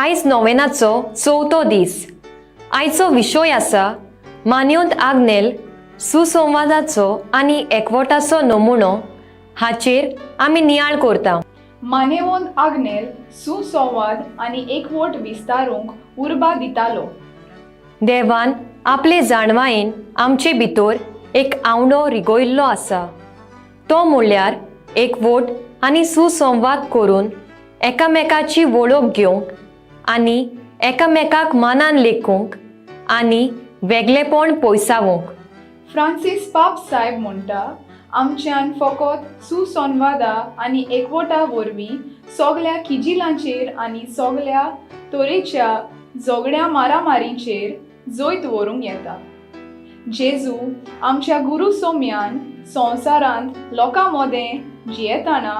आयज नोवेनाचो चवथो दीस. आयचो विशय आसा मान्योंत आग्नेल सुसंवादाचो आनी एकवटाचो नमुनो. हाचेर आमी नियाळ करता. मानेवंत आग्नेल सुसंवाद आनी एकवट विस्तारूंक उर्बा दितालो. देवान आपले जाणवायेन आमचे भितर एक आंवडो रिगयल्लो आसा, तो म्हणल्यार एकवट आनी सुसंवाद करून एकामेकाची वळख घेवंक आनी एकामेकाक मानान लेखूंक आनी वेगळेपण पयसावंक. फ्रांसीस पाप साहेब म्हणटा, आमच्यान फकत सुसंवादा आनी एकवटा वरवीं सगल्या किजिलांचेर आनी सगल्या तरेच्या झगड्या मारामारीचेर जैत व्हरूंक येता. जेजू आमच्या गुरू सोम्यान संवसारांत लोकां मदें जियेतना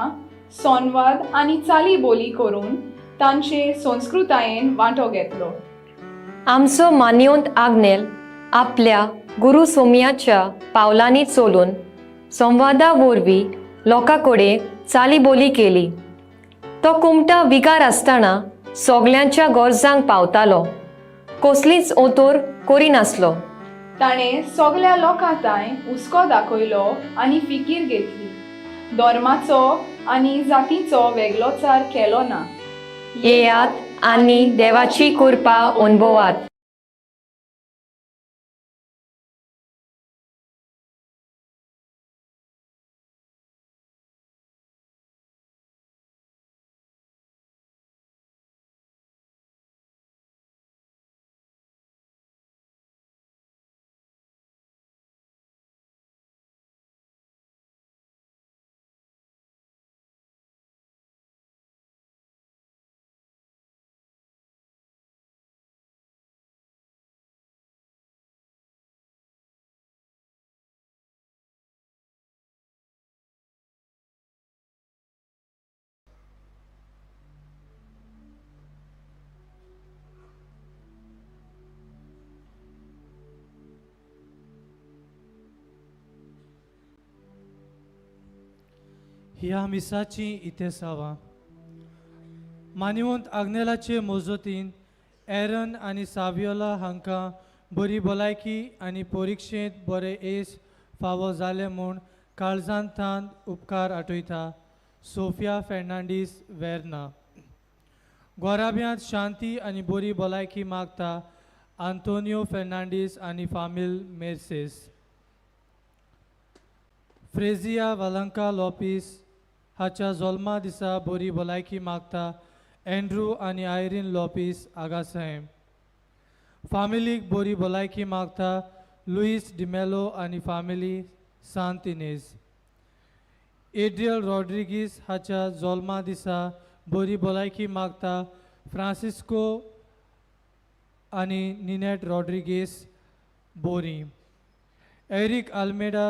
संवाद आनी चाली बोली करून तांचे संस्कृतायेन वांटो घेतलो. आमचो मान्योंत आग्नेल आपल्या गुरू सोमयाच्या पावलांनी चलून संवादा वरवीं लोकां कडेन चाली बोली केली. तो कुमटा विगार आसतना सगल्यांच्या गरजांक पावतालो, कसलीच ओतोर करिनासलो. ताणें सगल्या लोकां तांय हुस्को दाखयलो आनी फिकीर घेतली. धर्माचो आनी जातीचो वेगळोचार केलो ना. येयात आनी देवाची कृपा अनुभवात. ह्या मिसाची इतिहासावा मानिवंत आग्नेलाचे मोजोतीन एरन आनी सावियोला हांकां बरी भलायकी आनी परिक्षेंत बरें येस फावो जालें म्हूण काळजांत उपकार आठयता. सोफिया फेर्नांडीस वेर्ना. गोराब्यांत शांती आनी बरी भलायकी मागता आंतोनियो फेर्नांडीस आनी फामील मेर्सेस. फ्रेजिया वालंका लोपीस हाच्या जल्मा दिसा बरी भलायकी मागता एंड्रू आनी आयरीन लोपीस आगासाहेब. फामिलीक बरी भलायकी मागता लुईस डिमेलो आनी फामिली सांत इनेज. एड्रियल रॉड्रिगीस हाच्या जल्मा दिसा बरी भलायकी मागता फ्रांसिस्को आनी निनेट रॉड्रिगीस बोरी. एरिक आल्मेडा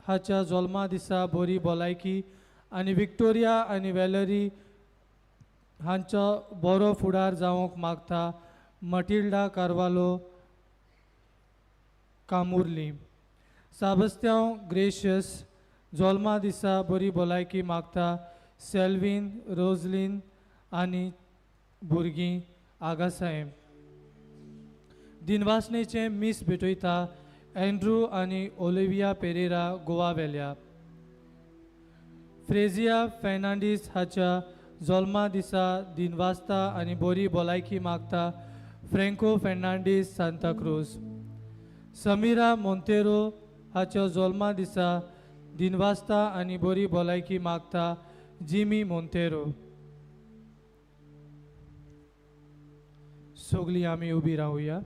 हाच्या जल्मा दिसा बरी भलायकी आनी विक्टोरिया आनी वेलरी हांचो बरो फुडार जावंक मागता मटिल्डा कार्वालो कामुर्ली. साबस्त्यांव ग्रेशियस जल्मा दिसा बरी भलायकी मागता सेल्वीन रोजलीन आनी भुरगीं आगासाहेब. दिनवासनेचें मीस भेटयता एंड्रू आनी ओलिविया पेरेरा गोवा वेल्या. फ्रेजिया फेर्नांडीस हाच्या जल्मा दिसा दिनवासता आनी बरी भलायकी मागता फ्रँको फेर्नांडीस सांताक्रूज. समीरा मोंतेरो हाच्या जल्मा दिसा दिनवासता आनी बरी भलायकी मागता जिमी मोंतेरो. सगळीं आमी उबी रावया.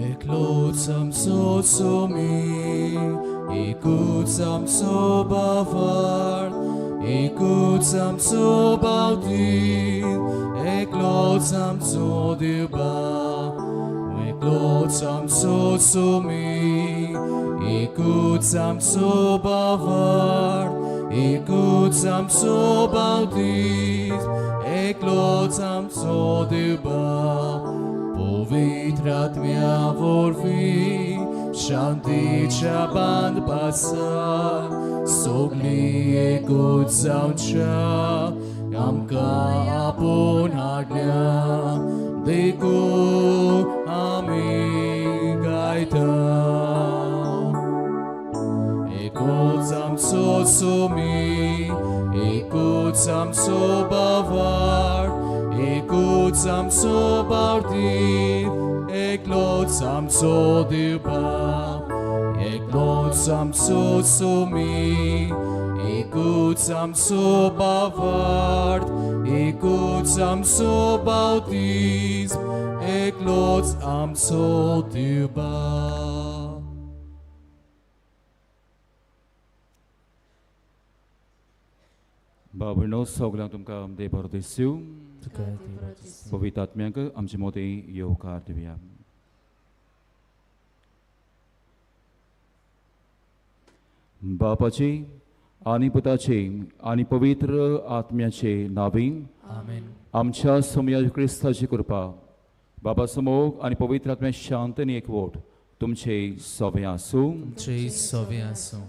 एकलोच आमचो सोमी, एकूच आमचो बावाळ, एकूच आमचो बावतीन, एकलोच आमचो देवा. एकलोच आमचो सोमी, एकूच आमचो बावाळ, एकूच आमचो बावतीन, एकलोच आमचो देवा. पवित्र आत्म्या वरवीं शांतीच्या बांदपासा सगळीं एकूच जावच्या आमकां आपोवन हाडल्या देखून आमी गायता. एकूच आमचो सुमी, एकूच आमचो बावार, एकूच आमचो बावतीर, एकलोच आमचो देव बाप. एकलोच आमचो सुमी, एकूच आमचो बावार, एकूच आमचो बावतीज, एकलोच आमचो देव बाप. भाव भयणो सगल्यांक तुमकां देव बरो दिसूं. पवित्र आत्म्यांक आमचे मोदी येवकार दिवया. बापाची आनी पुताची आनी पवित्र आत्म्याचे नावी आमेन. आमच्या सोमया क्रिस्ताची कृपा, बाबा समोग आनी पवित्र आत्म्या शांत आनी एकवट तुमचे सवे आसूं. तुमचे सवे आसूं.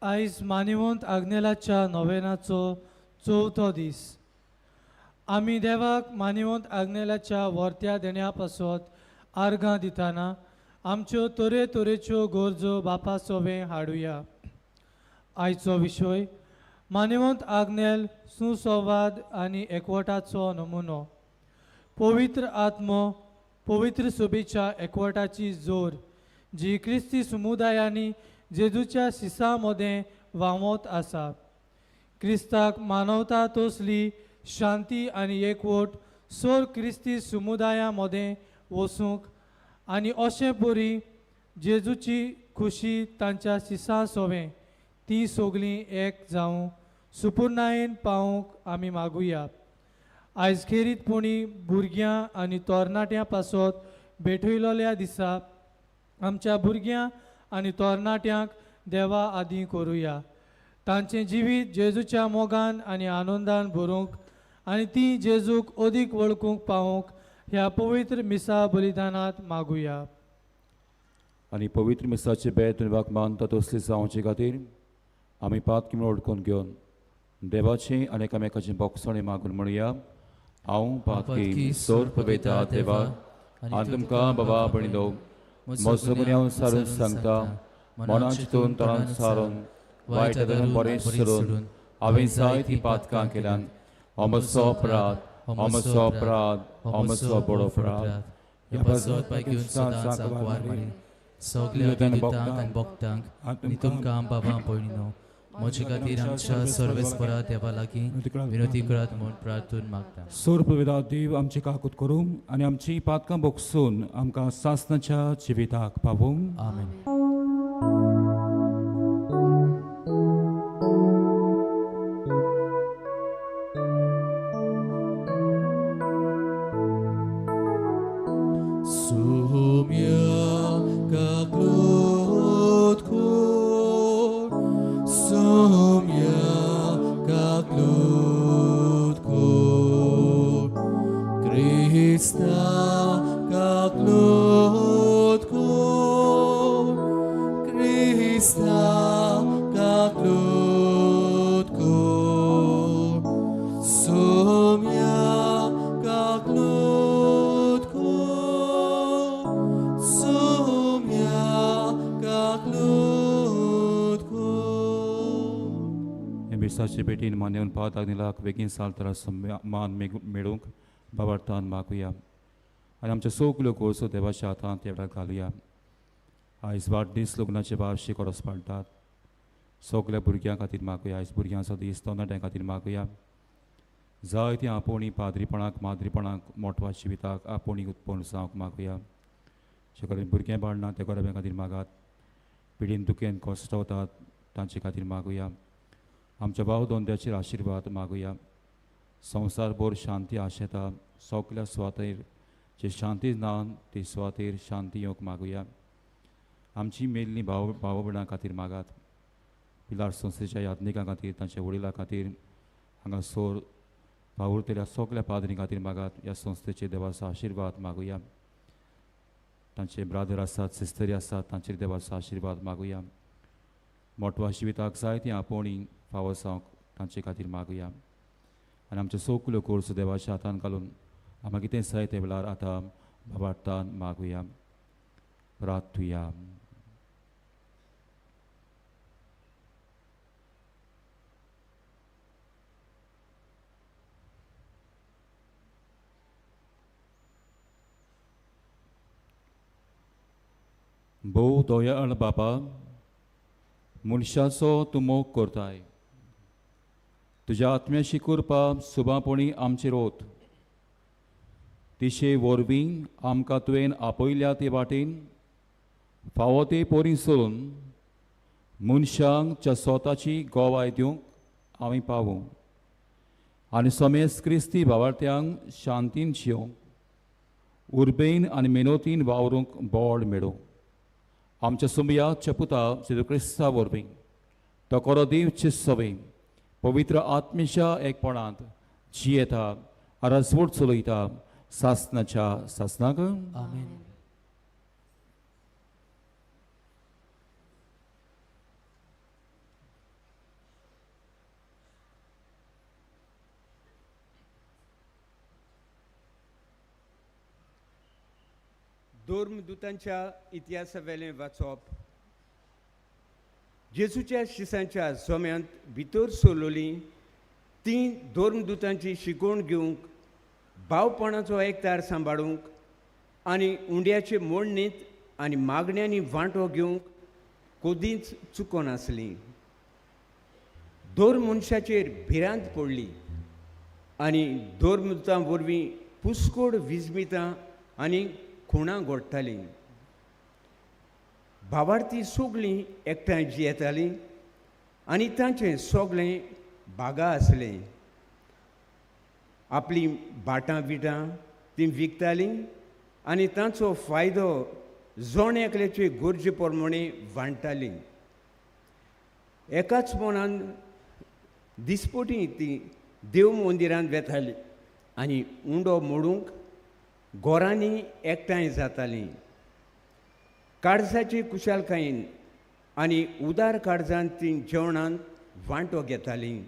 आयज मानिवंत आग्नेलाच्या नोवेनाचो चवथो दीस. आमी देवाक मानिवंत आग्नेलाच्या वर्त्या देण्या पासत आर्गां दितना आमच्यो तरेतरेच्यो गरजो बापा सोवे हाडुया. आयचो विशय मानिवंत आग्नेल सुसंवाद आनी एकवटाचो नमुनो. पवित्र आत्मो पवित्र सोबेच्या एकवटाची जोर जी क्रिस्ती समुदायांनी जेजूच्या शिसा मदें व्हांवत आसा. क्रिस्ताक मानवता तसली शांती आनी एकवट सोर क्रिस्ती समुदाया मदें वसूंक आनी अशें परी जेजूची खुशी तांच्या शिसा सोवें ती सगळीं एक जावं सुपुर्णायेन पावूंक आमी मागुया. आयज खेरीतपणी भुरग्यां आनी तरणाट्यां पासत भेटयलोल्या दिसा आमच्या भुरग्यां आनी तरणाट्यांक देवा आदी करुया. तांचें जिवीत जेजूच्या मोगान आनी आनंदान भरूंक आनी ती जेजूक अदीक वळखूंक पावूंक ह्या पवित्र मिसा बलिदानांत मागुया. आनी पवित्र मिसाचे बेत देवाक मानता तसली जावचे खातीर आमी पात किमळ ओडकून घेवन देवाचें आनी एकामेकाचें बोगसणें मागून म्हणया. हांव पातकी सोर पवित्र देवा आनी तुमकां बाबा भयणीनो म्हजो गुन्यांव सारून सांगता, मनान चिंतून तणान सारून वायट धरून बरें सोडून हांवें जायतीं पातकां केल्यान. हो म्हजो अपराध, हो म्हजो अपराध, हो म्हजो बडो अपराध. ह्या पासत घेवन सदांच आंकवार मारी सगल्या दितांक आनी भक्तांक आनी तुमकां बाबा भयणीनो म्हजे खातीर आमच्या सर्वेस्परा देवा लागीं विनोती करात म्हूण प्रार्थून मागता. सोर पवित्र देव आमची काकूत करूं आनी आमची पातकां बोगसून आमकां सासणाच्या जिविताक पावूं. आमेन. मिसाचे भेटीन मान्यवन पात आग्नेलाक बेगीन सालतरा मान मेळूंक बाबार्थान मागुया आनी आमच्या सगल्यो गरजो देवाच्या हातांत त्या वेळार घालुया. आयज वाडदीस लग्नाचे वार्शीक ओरोस पाळटात. सगल्या भुरग्यां खातीर मागुया. आयज भुरग्यांचो दीस तरणाट्यां खातीर मागुया. जायतीं आपोवणी पाद्रीपणाक माद्रीपणाक मोटवा जिविताक आपोवणी उत्पन्न जावंक मागुया. जे कडेन भुरगें बाळ ना त्या गोरब्यां खातीर मागात. पिडीन दुखेन कश्टवतात तांचे खातीर मागुया. आमच्या भाव दोंद्याचेर आशिर्वाद मागुया. संवसारभर शांती आशेता. सगल्या सुवातेर जे शांती ना ती सुवातेर शांती येवंक मागुया. आमची मेल्ली भाव भाव भयणां खातीर मागात. पिलार संस्थेच्या याज्ञिकां खातीर तांच्या वडिलां खातीर हांगा सोर वावुरतल्या सगल्या पाद्री खातीर मागात. ह्या संस्थेचे देवाचो आशिर्वाद मागुया. तांचे ब्रादर आसात, सिस्टरी आसात, तांचेर देवाचो आशिर्वाद मागुया. मोटवा जिविताक जाय ती आपोवणी फावो जावंक तांचे खातीर मागुया. आनी आमच्यो सगल्यो गरजो देवाच्या हातान घालून आमकां कितें जाय ते वेळार आतां भावार्थान मागुया. प्रार्थुया. भोव दयाळ बापा, मनशाचो तूं मोग करताय. तुज्या आत्म्याची कृपा सुबापणी आमचेर ओत. तिशे वरवीं आमकां तुवें आपयल्या ते वाटेन फावो ते परी सोडून मनशांक च्या स्वताची गोवाय दिवंक आमी पावूं आनी समेस्त क्रिस्ती भावार्थ्यांक शांतीन जियोंक उर्बेन आनी मेनोतीन वावरूंक बळ मेळूं. आमच्या सुमया पुता जेजू क्रिस्ता वरवीं तो कोरो दिवचे सवे पवित्र आत्मेच्या एकपणांत जियेता राजवट चलयता सासनाच्या सासनाक. आमेन. धर्मदूतांच्या इतिहासावेलें वाचप. जेजूच्या शिसांच्या जोम्यांत भितर सरलोलीं तीं धर्मदूतांची शिकवण घेवंक, भावपणाचो एकतार सांबाळूंक आनी उंड्याचे मोडणींत आनी मागण्यांनी वांटो घेवंक कदींच चुकोनासलीं. धर्म मनशाचेर भिरांत पडली आनी धर्मदूतां वरवीं पुस्कोड विजमितां आनी खुणां घडटालीं. भावार्थी सगळीं एकठांय जियेतालीं आनी तांचें सगळें बागा आसलें. आपलीं भाटां बिटां तीं विकतालीं आनी तांचो फायदो जण एकल्याचे गरजे प्रमाणे वांट्टालीं. एकाच मनान दिसपटी तीं देव मंदिरांत वेतालीं आनी उंडो मोडूंक गोरांनी एकठांय जातालीं. काळजाची कुशालकायेन आनी उदार काळजान तीं जेवणांत वांटो घेतालीं.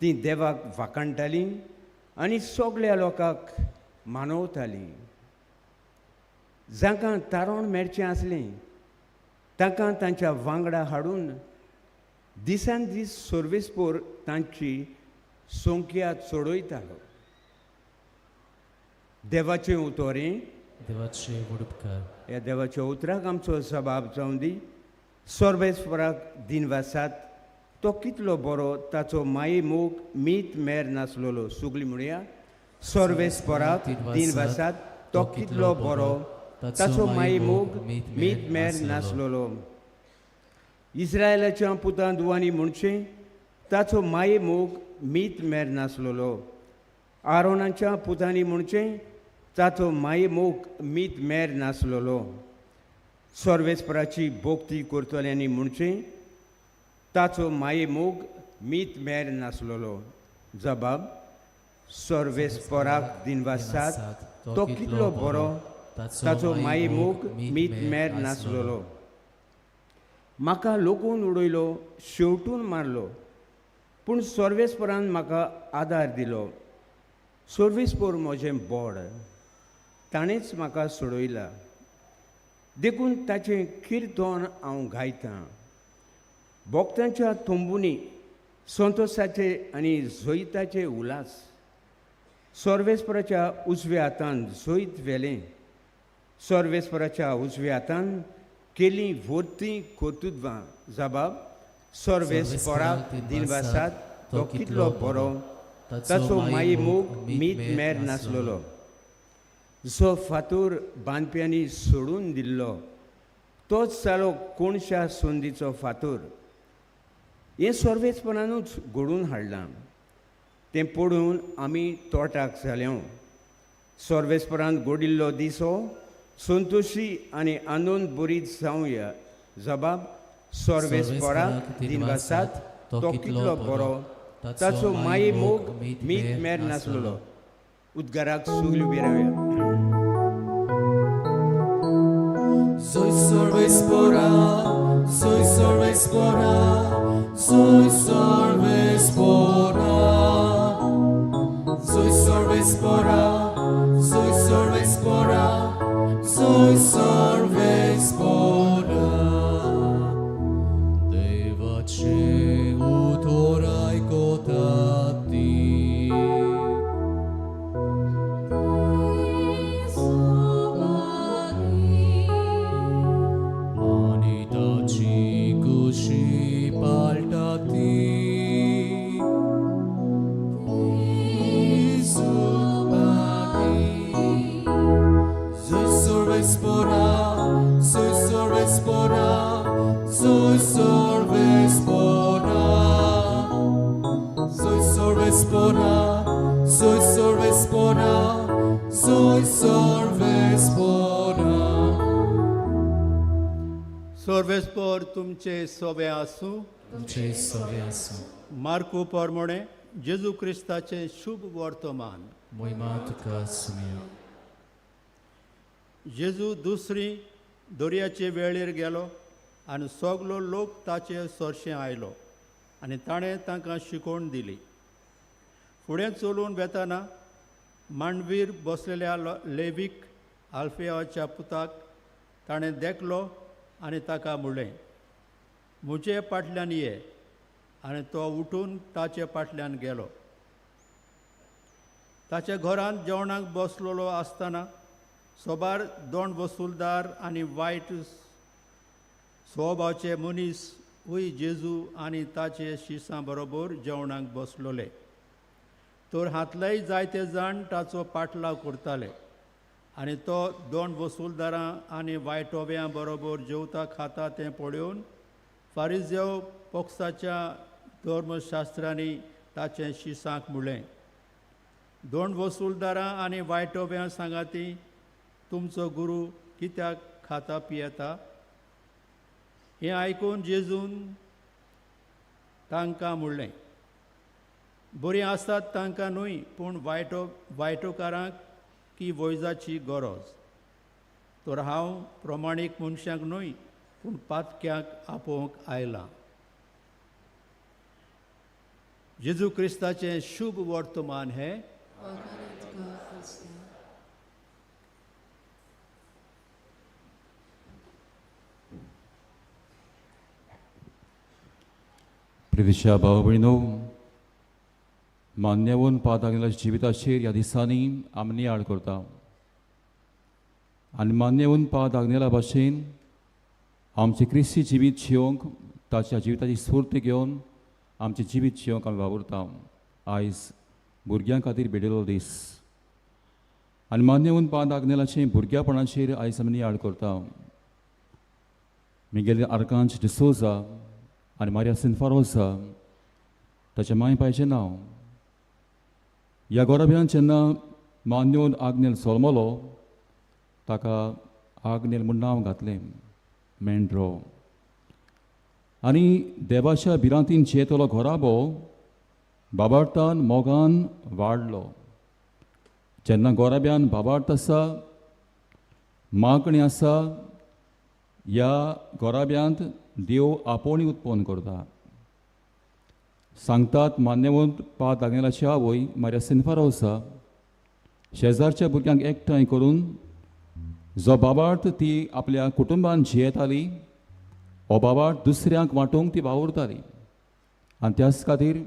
तीं देवाक वाखाणटालीं आनी सगळ्या लोकांक मानवतालीं. जांकां तारण मेळचें आसलें तांकां तांच्या वांगडा हाडून दिसान दीस सर्वेस्पोर तांची संख्या चडयतालो. देवाचें उतोरें देवाचे व्हड उपकार. ह्या देवाच्या उतराक आमचो सबाब जावं दी. सर्वेस्पराक दिनवासात, तो कितलो बरो, ताचो माये मोग मीत मेर नासलेलो. सगळीं म्हणया, सर्वेस्पराक दिनवासात, तो कितलो बरो, ताचो माये मोग मीत मेर नासलेलो. इस्रायलाच्या पुतां दुवांनी म्हणचें, ताचो माये मोग मीत मेर नासलेलो. आरोनाच्या पुतांनी म्हणचें, ताचो माये मोग मीत मेर नासलेलो. सर्वेस्पराची भोक्ती करतल्यांनी म्हणचें, ताचो माये मोग मीत मेर नासलेलो. जबाब, सर्वेस्पराक दिनवासात, तो कितलो बरो, ताचो माये मोग मीत मेर नासलेलो. म्हाका लोकून उडयलो, शेवटून मारलो, पूण सर्वेस्परान म्हाका आदार दिलो. सर्वेस्पोर म्हजें बोड, ताणेंच म्हाका सोडयला, देखून ताचें किर्तन हांव गायतां. भोक्तांच्या तंबुनी संतोशाचे आनी जैताचे उल्हास. सर्वेस्पराच्या उजव्या हातान जैत व्हेलें. सर्वेस्पराच्या उजव्या हातान केली व्हरतीं कर्तुत्वां. जबाब, सर्वेस्पराक दिनवासात, तो कितलो बरो, ताचो माये मोग मीत मेर नासलेलो. जो फातोर बांदप्यांनी सोडून दिल्लो तोच जालो कोणशा संदीचो फातोर. हें सर्वेस्परानूच घडोवन हाडलां, तें पळोवन आमी तोटाक जाले. सर्वेस्परान घडिल्लो दिसो संतोशी आनी आनंद बरीत जावया. जबाब, सर्वेस्पराक दिनवासात, तो कितलो बरो, ताचो माये मोग मीत मेर नासलेलो. उद्गाराक सगळीं उबी रावया. Soy sorvespora, soy sorvespora, soy sorvespora. Soy sorvespora, soy sorvespora, soy sorvespora. Devace utorai kotati. Anitaci kushi paltati. Soy sorvespora, soy sorvespora, soy sorvespora. Soy sorvespora, soy sorvespora, soy sorvespora. सर्वेस्पोर तुमचे सोबे आसूं. तुमचे सोबे आसूं. मार्कू पोरमोणे जेजू क्रिस्ताचें शुभ वर्तमान. मोहिमा तुका सुमया. जेजू दुसरी दर्याचे वेळेर गेलो आनी सगलो लोक ताचे सरशें आयलो आनी ताणें तांकां शिकोवण दिली. फुडें चलून वेताना मांडवीर बसलेल्या लेवीक आल्फेवाच्या पुताक ताणें देखलो आनी ताका म्हणलें, म्हजे फाटल्यान ये. आनी तो उठून ताचे फाटल्यान गेलो. ताच्या घरांत जेवणाक बसलेलो आसतना सोबार दोण वसुलदार आनी वायट स्वभावाचे मनीस हूय जेजू आनी ताचे शिसां बरोबर जेवणाक बसलोले. तर हांतलेय जायते जाण ताचो पाटलाव करताले आनी तो दोन वसुलदारां आनी वायटोव्यां बरोबर जेवता खाता तें पळोवन फारिजेव पक्षाच्या धर्मशास्त्रांनी ताचें शिसांक म्हणलें, दोन वसुलदारां आनी वायटोव्यां सांगाती तुमचो गुरू कित्याक खाता पियेता? हें आयकून जेजून तांकां म्हणलें, बरीं आसात तांकां न्हय, पूण वायटोकारांक की वैजाची गरज. तर हांव प्रमाणीक मनशांक न्हय, पूण पातक्यांक आपोवंक आयलां. जेजू क्रिस्ताचें शुभ वर्तमान हें. प्रितीच्या भाव भयणो, मान्यवून पाद जिविताचेर ह्या दिसांनी आमी नियाळ करता आनी मान्यवून पाद आग्नेला भाशेन आमचें क्रिस्ती जिवीत जिवंक ताच्या जिविताची स्फूर्ती घेवन आमचें जिवीत जिवंक आमी वावुरता. आयज भुरग्यां खातीर भेटयलो दीस आनी मान्यवून पाद आग्नेलाचें भुरग्यापणाचेर आयज आमी नियाळ करता. मिगेले आर्कांच डिसोजा आनी मारिया सिन्फारोजा ताच्या मांय पायचें नांव. ह्या गोराब्यान जेन्ना मान्योन आग्नेल सोलमलो ताका आग्नेल म्हूण नांव घातलें मेंढरो. आनी देवाच्या भिरांतीन जियेतलो घोराबो बाबार्तान मोगान वाडलो. जेन्ना गोराब्यान बाबार्त आसा, मागणी आसा, ह्या गोराब्यांत देव आपोवणी उत्पन्न करता. सांगतात मान्यवंत पाद आग्नेलाची आवय मारिया सिन्फारोसा शेजारच्या भुरग्यांक एकठांय करून जो बाबार्थ ती आपल्या कुटुंबान जियेताली हो बाबार्थ दुसऱ्यांक वांटूंक ती वावुरताली. आनी त्याच खातीर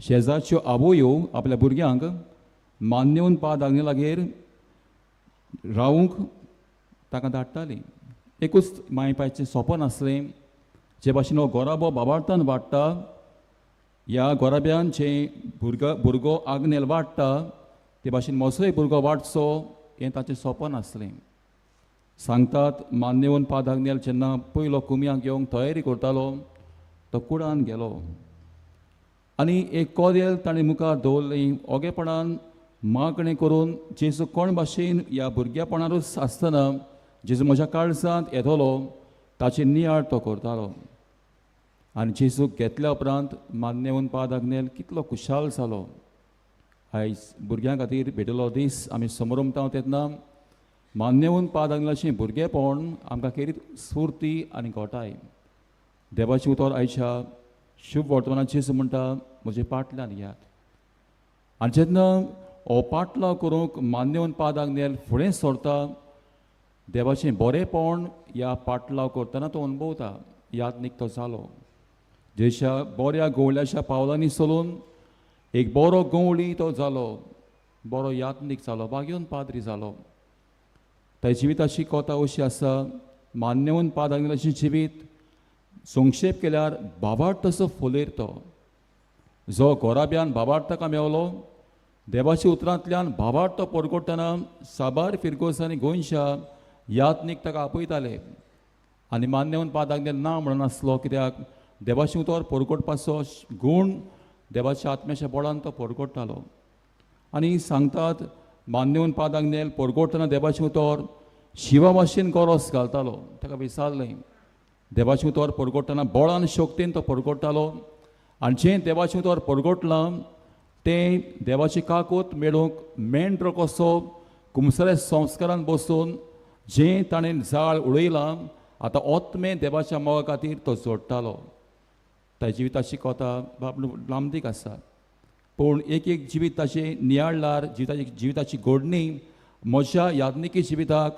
शेजारच्यो आवयो आपल्या भुरग्यांक मान्यवंत पाद आग्नेलागेर रावूंक ताका धाडटाली. एकूच मांय पायचें सोंपन आसलें, जे भाशेन हो गोराबो बाबार्थान वाडटा, ह्या गोराब्यान जे भुरगो आग्नेल वाडटा ते भाशेन म्हजोय भुरगो वाडचो हें ताचें सोंपन आसलें. सांगतात मान्यवंत पाद आग्नेल जेन्ना पयलो कुमयांक येवंक तयारी करतालो तो कुडान गेलो आनी एक कोदेल ताणें मुखार दवरलें. ओगेपणान मागणें करून जेजू कोण भाशेन ह्या भुरग्यापणारूच आसतना जेजू म्हज्या काळजांत येतलो ताची नियाळ तो करतालो. आनी जेजूक घेतल्या उपरांत मान्यवंत पाद आग्नेल कितलो खुशाल जालो. आयज भुरग्यां खातीर भेटलो दीस आमी समरमता तेन्ना मान्यवंत पाद आग्नेलाचें भुरगेपण आमकां खेरीत स्फूर्ती आनी घोटाय. देवाचें उतर आयच्या शुभ वर्तमानात जेजू म्हणटा म्हजे पाटल्यान येयात. आनी जेन्ना हो पाटलाव करूंक मान्यवंत पाद आग्नेल फुडें सरता, देवाचें बरेंपण ह्या पाटलाव करतना तो अणभवता. यादनीक तो जालो जेच्या बऱ्या गवळ्याच्या पावलांनी चलून एक बरो गवळी तो जालो, बरो यात्नीक जालो, बागेवन पाद्री जालो. त्या जिविताची कथा अशी आसा, मान्यवंत पाद आग्नेलाचें जिवीत संक्षेप केल्यार बाबार्थ तसो फुलेर तो जो गोराब्यान बाबार्थ ताका मेवलो. देवाच्या उतरांतल्यान बाबार्थ तो परगटतना साबार फिरगोस आनी गोंयच्या यात्नीक ताका आपयताले. आनी मान्यवंत पाद आग्नेल ना म्हणून आसलो, कित्याक देवाचें उतर परगटपाचो गूण देवाच्या आत्म्याच्या बळान तो परगट्टालो. आनी सांगतात मान्यवंत पाद आग्नेल परगटतना देवाचें उतर शिवा भाशेन गोरोस घालतालो. ताका विचारलें देवाचें उतर परगटतना बळान शक्तीन तो परगट्टालो आनी जें देवाचें उतर परगटलां तें देवाची काकूत मेळूंक मेंढरो कसो कुमसऱ्या संस्कारान बसून जें ताणें जाळ उडयलां आतां ओतमें देवाच्या मोगा खातीर तो जोडटालो. त्या जिविताची कथा बाब लांबदीक आसा, पूण एक एक जिवीत ताचें नियाळल्यार जिविताची घडणी म्हज्या याज्ञिकी जिविताक,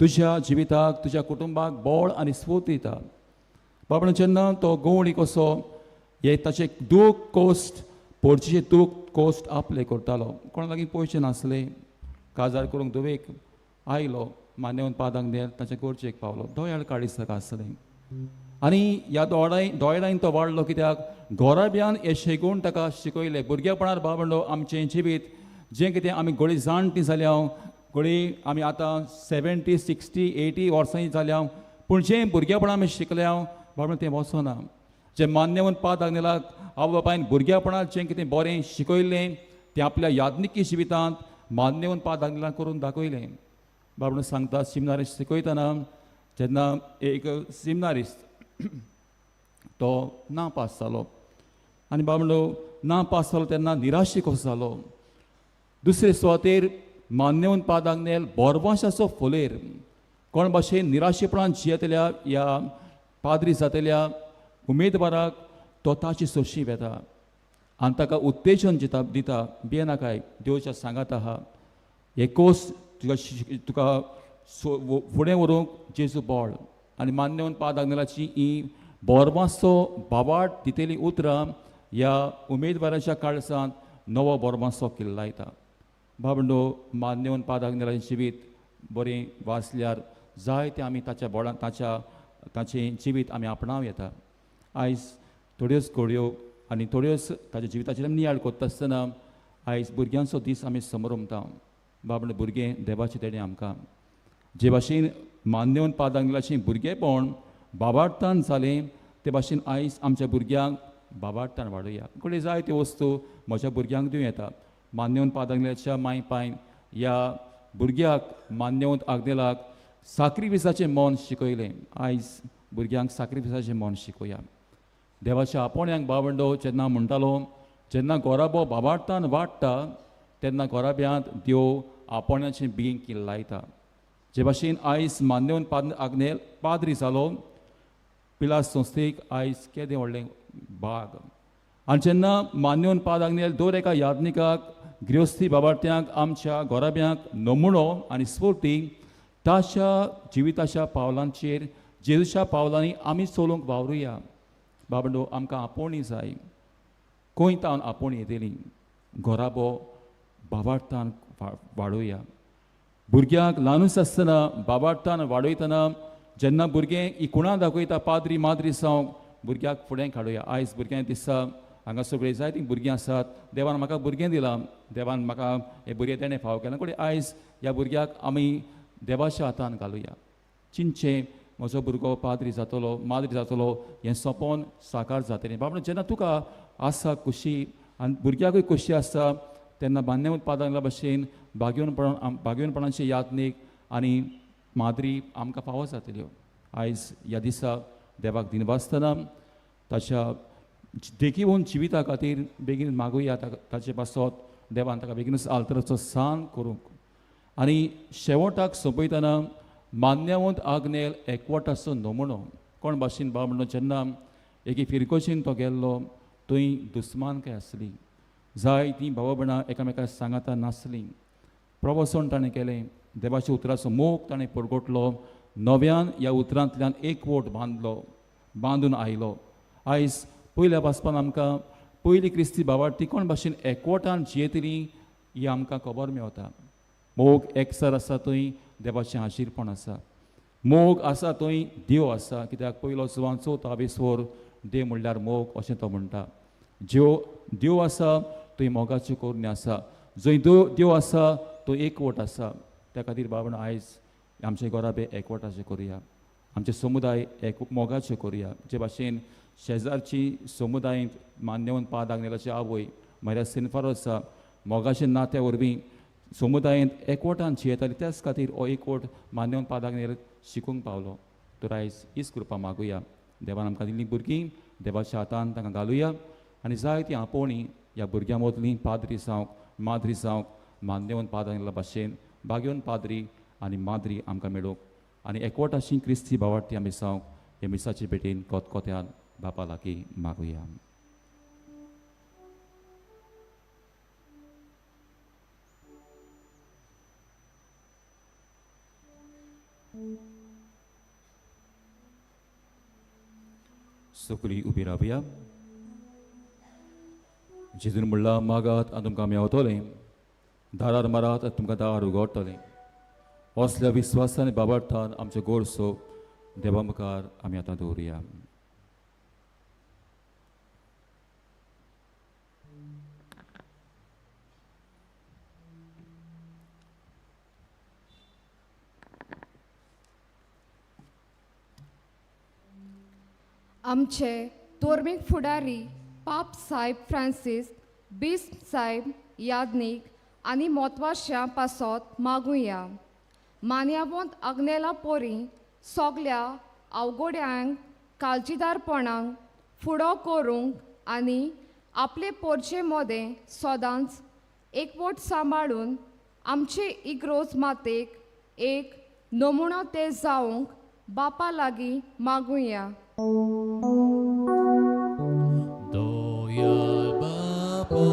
तुज्या जिविताक, तुज्या कुटुंबाक बळ आनी स्फूर्त दिता. बाबा जेन्ना तो गवळी कसो हे ताचें दूख कोश्ट पोरचें दूख कोश्ट आपले करतालो. कोणा लागीं पयशे नासले, काजार करूंक धुवेक आयलो मान्यवंत पादांक नेल ताचे गरजेक पावलो. दोयाळ काळीज ताका आसलें आनी ह्या दोळ्यान तो वाडलो, कित्याक घोराब्यान हे शेगूण ताका शिकयले. भुरगेपणार बाबा आमचें जिवीत जें कितें आमी घोळी जाणटी जाल्या, घोळी आमी आतां 70, 60, 80 वर्सांनी जाल्या, पूण जें भुरगेपणां आमी शिकल्या बाबा तें वचना. जें मान्यवंत पाद आग्नेलाक आवय बापायन भुरगेपणांत जें कितें बरें शिकयलें तें आपल्या याज्ञिकी जिवितांत मान्यवंत पाद आग्नेलाक करून दाखयलें. बाबा सांगता सिमनारिस्ट शिकयतना जेन्ना एक सिमनारिस्ट तो ना पास जालो आनी बाबा ना पास जालो तेन्ना निराशी कसो जालो. दुसरे सुवातेर मान्यवंत पाद आग्नेल बोरवाशाचो फोलेर कोण भाशेन निराशेपणान जियेतल्या ह्या पाद्री जातल्या उमेदवाराक तो ताची सोशी वेता आनी ताका उत्तेजन दिता, भियेनाकाय, देवच्या सांगात आहा, हे कोस तुका तुका फुडें व्हरूंक जेजू बळ. आनी मान्यवंत पाद आग्नेलाची ही बोरमासो बावाट दितेली उतरां ह्या उमेदवाराच्या काळजांत नवो बोरमासो किल्लायता. बाबंडो मान्यवंत पाद आग्नेलाचें जिवीत बरें वाचल्यार जाय तें आमी ताच्या बोळान ताचें जिवीत आमी आपणावं येता. आयज थोड्योच घडयो आनी थोड्योच ताच्या जिविताचेर आमी नियाळ करता आसतना आयज भुरग्यांचो दीस आमी समरमता. बाबा भुरगें देवाचें देणें आमकां. जे भाशेन मान्यवंत पाद आग्नेलाचें भुरगेपण बाबार्थान जालें ते भाशेन आयज आमच्या भुरग्यांक बाबार्थान वाडोवया. घडये जाय त्यो वस्तू म्हज्या भुरग्यांक दिवं येता. मान्यवंत पाद आग्नेलाच्या माय पायन ह्या भुरग्याक मान्यवंत आग्नेलाक साक्रिफिसाचें मन शिकयलें. आयज भुरग्यांक साक्रिफिसाचें मन शिकोवया. देवाच्या आपोवण्याक बावंडो जेन्ना म्हणटालो जेन्ना गोराबो बाबार्थान वाडटा तेन्ना गोराब्यांत देव आपोवण्याचें बींग किल्लायता. जे भाशेन आयज मान्यवंत पाद आग्नेल पाद्री जालो पिलास संस्थेक आयज केदें व्हडलें भाग. आनी जेन्ना मान्यवंत पाद आग्नेल दर एका याज्ञिकाक गृहस्थी बाबार्थ्यांक आमच्या गोराब्यांक नमुणो आनी स्फूर्ती ताच्या जिविताच्या पावलांचेर जेजूच्या पावलांनी आमी चलूंक वावरुया. बाबंडो आमकां आपोवणी जाय, खंय तावन आपोवणी येतली, घोराबो बाबार्थान वाडोवया. भुरग्यांक ल्हानूच आसतना बाबार्थान वाडयतना जेन्ना भुरगें इकुणां दाखयता पाद्री माद्री जावंक भुरग्याक फुडें काडुया. आयज भुरग्यांक दिसता हांगा सगळीं जायतीं भुरगीं आसात, देवान म्हाका भुरगें दिलां, देवान म्हाका हें भुरगें तेणें फावो केलां. कोणी आयज ह्या भुरग्याक आमी देवाच्या हातान घालुया. चिंतचें म्हजो भुरगो पाद्री जातलो माद्री जातलो हें सपन साकार जातलें. बाबा जेन्ना तुका आसा खुशी आनी भुरग्याकूय खोशी आसता तेन्ना मान्यवंत पाद आग्नेला भशेन भाग्यवनपणाचे याज्ञीक आनी माद्री आमकां फावो जातल्यो. आयज ह्या दिसा देवाक दिनवासतना ताच्या देखीवन जिविता खातीर बेगीन मागुया ताचे पासत देवान ताका बेगीनूच आल्तराचो सान करूंक. आनी शेवटाक सोंपयतना मान्यवंत आग्नेल एकवटाचो नमुनो कोण भाशेन बाबा म्हणून जेन्ना एके फिरकोशीन तो गेल्लो थंय दुस्मानकाय आसली, जाय तीं भावा भयणां एकामेका सांगाता नासलीं. प्रवचन ताणें केलें, देवाच्या उतराचो मोग ताणें परगटलो, नव्यान ह्या उतरांतल्यान एकवट बांदलो, बांदून आयलो. आयज पयल्या वाचपान आमकां पयली क्रिस्ती भावार्थी कोण भाशेन एकवटान जियेतली ही आमकां खबर मेवता. मोग एकसर आसा थंय देवाचें हाजीरपण आसा, मोग आसा थंय देव आसा. कित्याक पयलो जुवान चवथो आवेस्वर देव म्हणल्यार मोग अशें तो म्हणटा. ज्यो देव आसा थंय मोगाच्यो करण्यो आसा, जंय देव आसा तो एकवट आसा. त्या खातीर बाबा आयज आमचे घराबे एकवटाचे करुया, आमचे समुदाय एक मोगाचे करुया. जे भाशेन शेजारची समुदायेंत मान्यवंत पाद आग्नेलाची आवय म्हळ्यार सिनफारो आसा, मोगाचे नात्या वरवीं समुदायेंत एकवटान जियेताली, त्याच खातीर हो एकवट मान्यवंत पाद आग्नेल शिकूंक पावलो. तर आयज हीच कृपा मागुया, देवान आमकां दिल्लीं भुरगीं देवाच्या हातान तांकां घालुया आनी जायतीं आपोवणी ह्या भुरग्यां मदलीं पाद्री जावंक माद्री जावंक मान्यवंत पाद आग्नेला भाशेन भाग्यवंत पाद्री आनी माद्री आमकां मेळूंक आनी एकवटाशी क्रिस्ती भावार्थी आमी जावंक हे मिसाचे भेटेन कोतकोत्यान बापा लागीं मागुया. सगळीं उबी रावया. जेजून म्हणलां मागात आनी तुमकां मेवतलें, दारार मारात आनी तुमकां दार उगडटलें. असल्या विस्वासान बाबार्थान आमचे गोरसो देवा मुखार आमी आतां दवरुया. आमचे धर्मीक फुडारी पाप साहेब फ्रांसीस बिस्प साहेब याज्ञीक आनी म्हत्वाच्या पासत मागुया. मान्यावंत आग्नेला पोरी सगल्या अवघड्यांक काळजीदारपणाक फुडो करूंक आनी आपले पोरचे मदें सदांच एकवट सांबाळून आमचे इग्रोज मातेक एक नमुनो ते जावंक बापा लागीं मागुया. दयाळ बाबा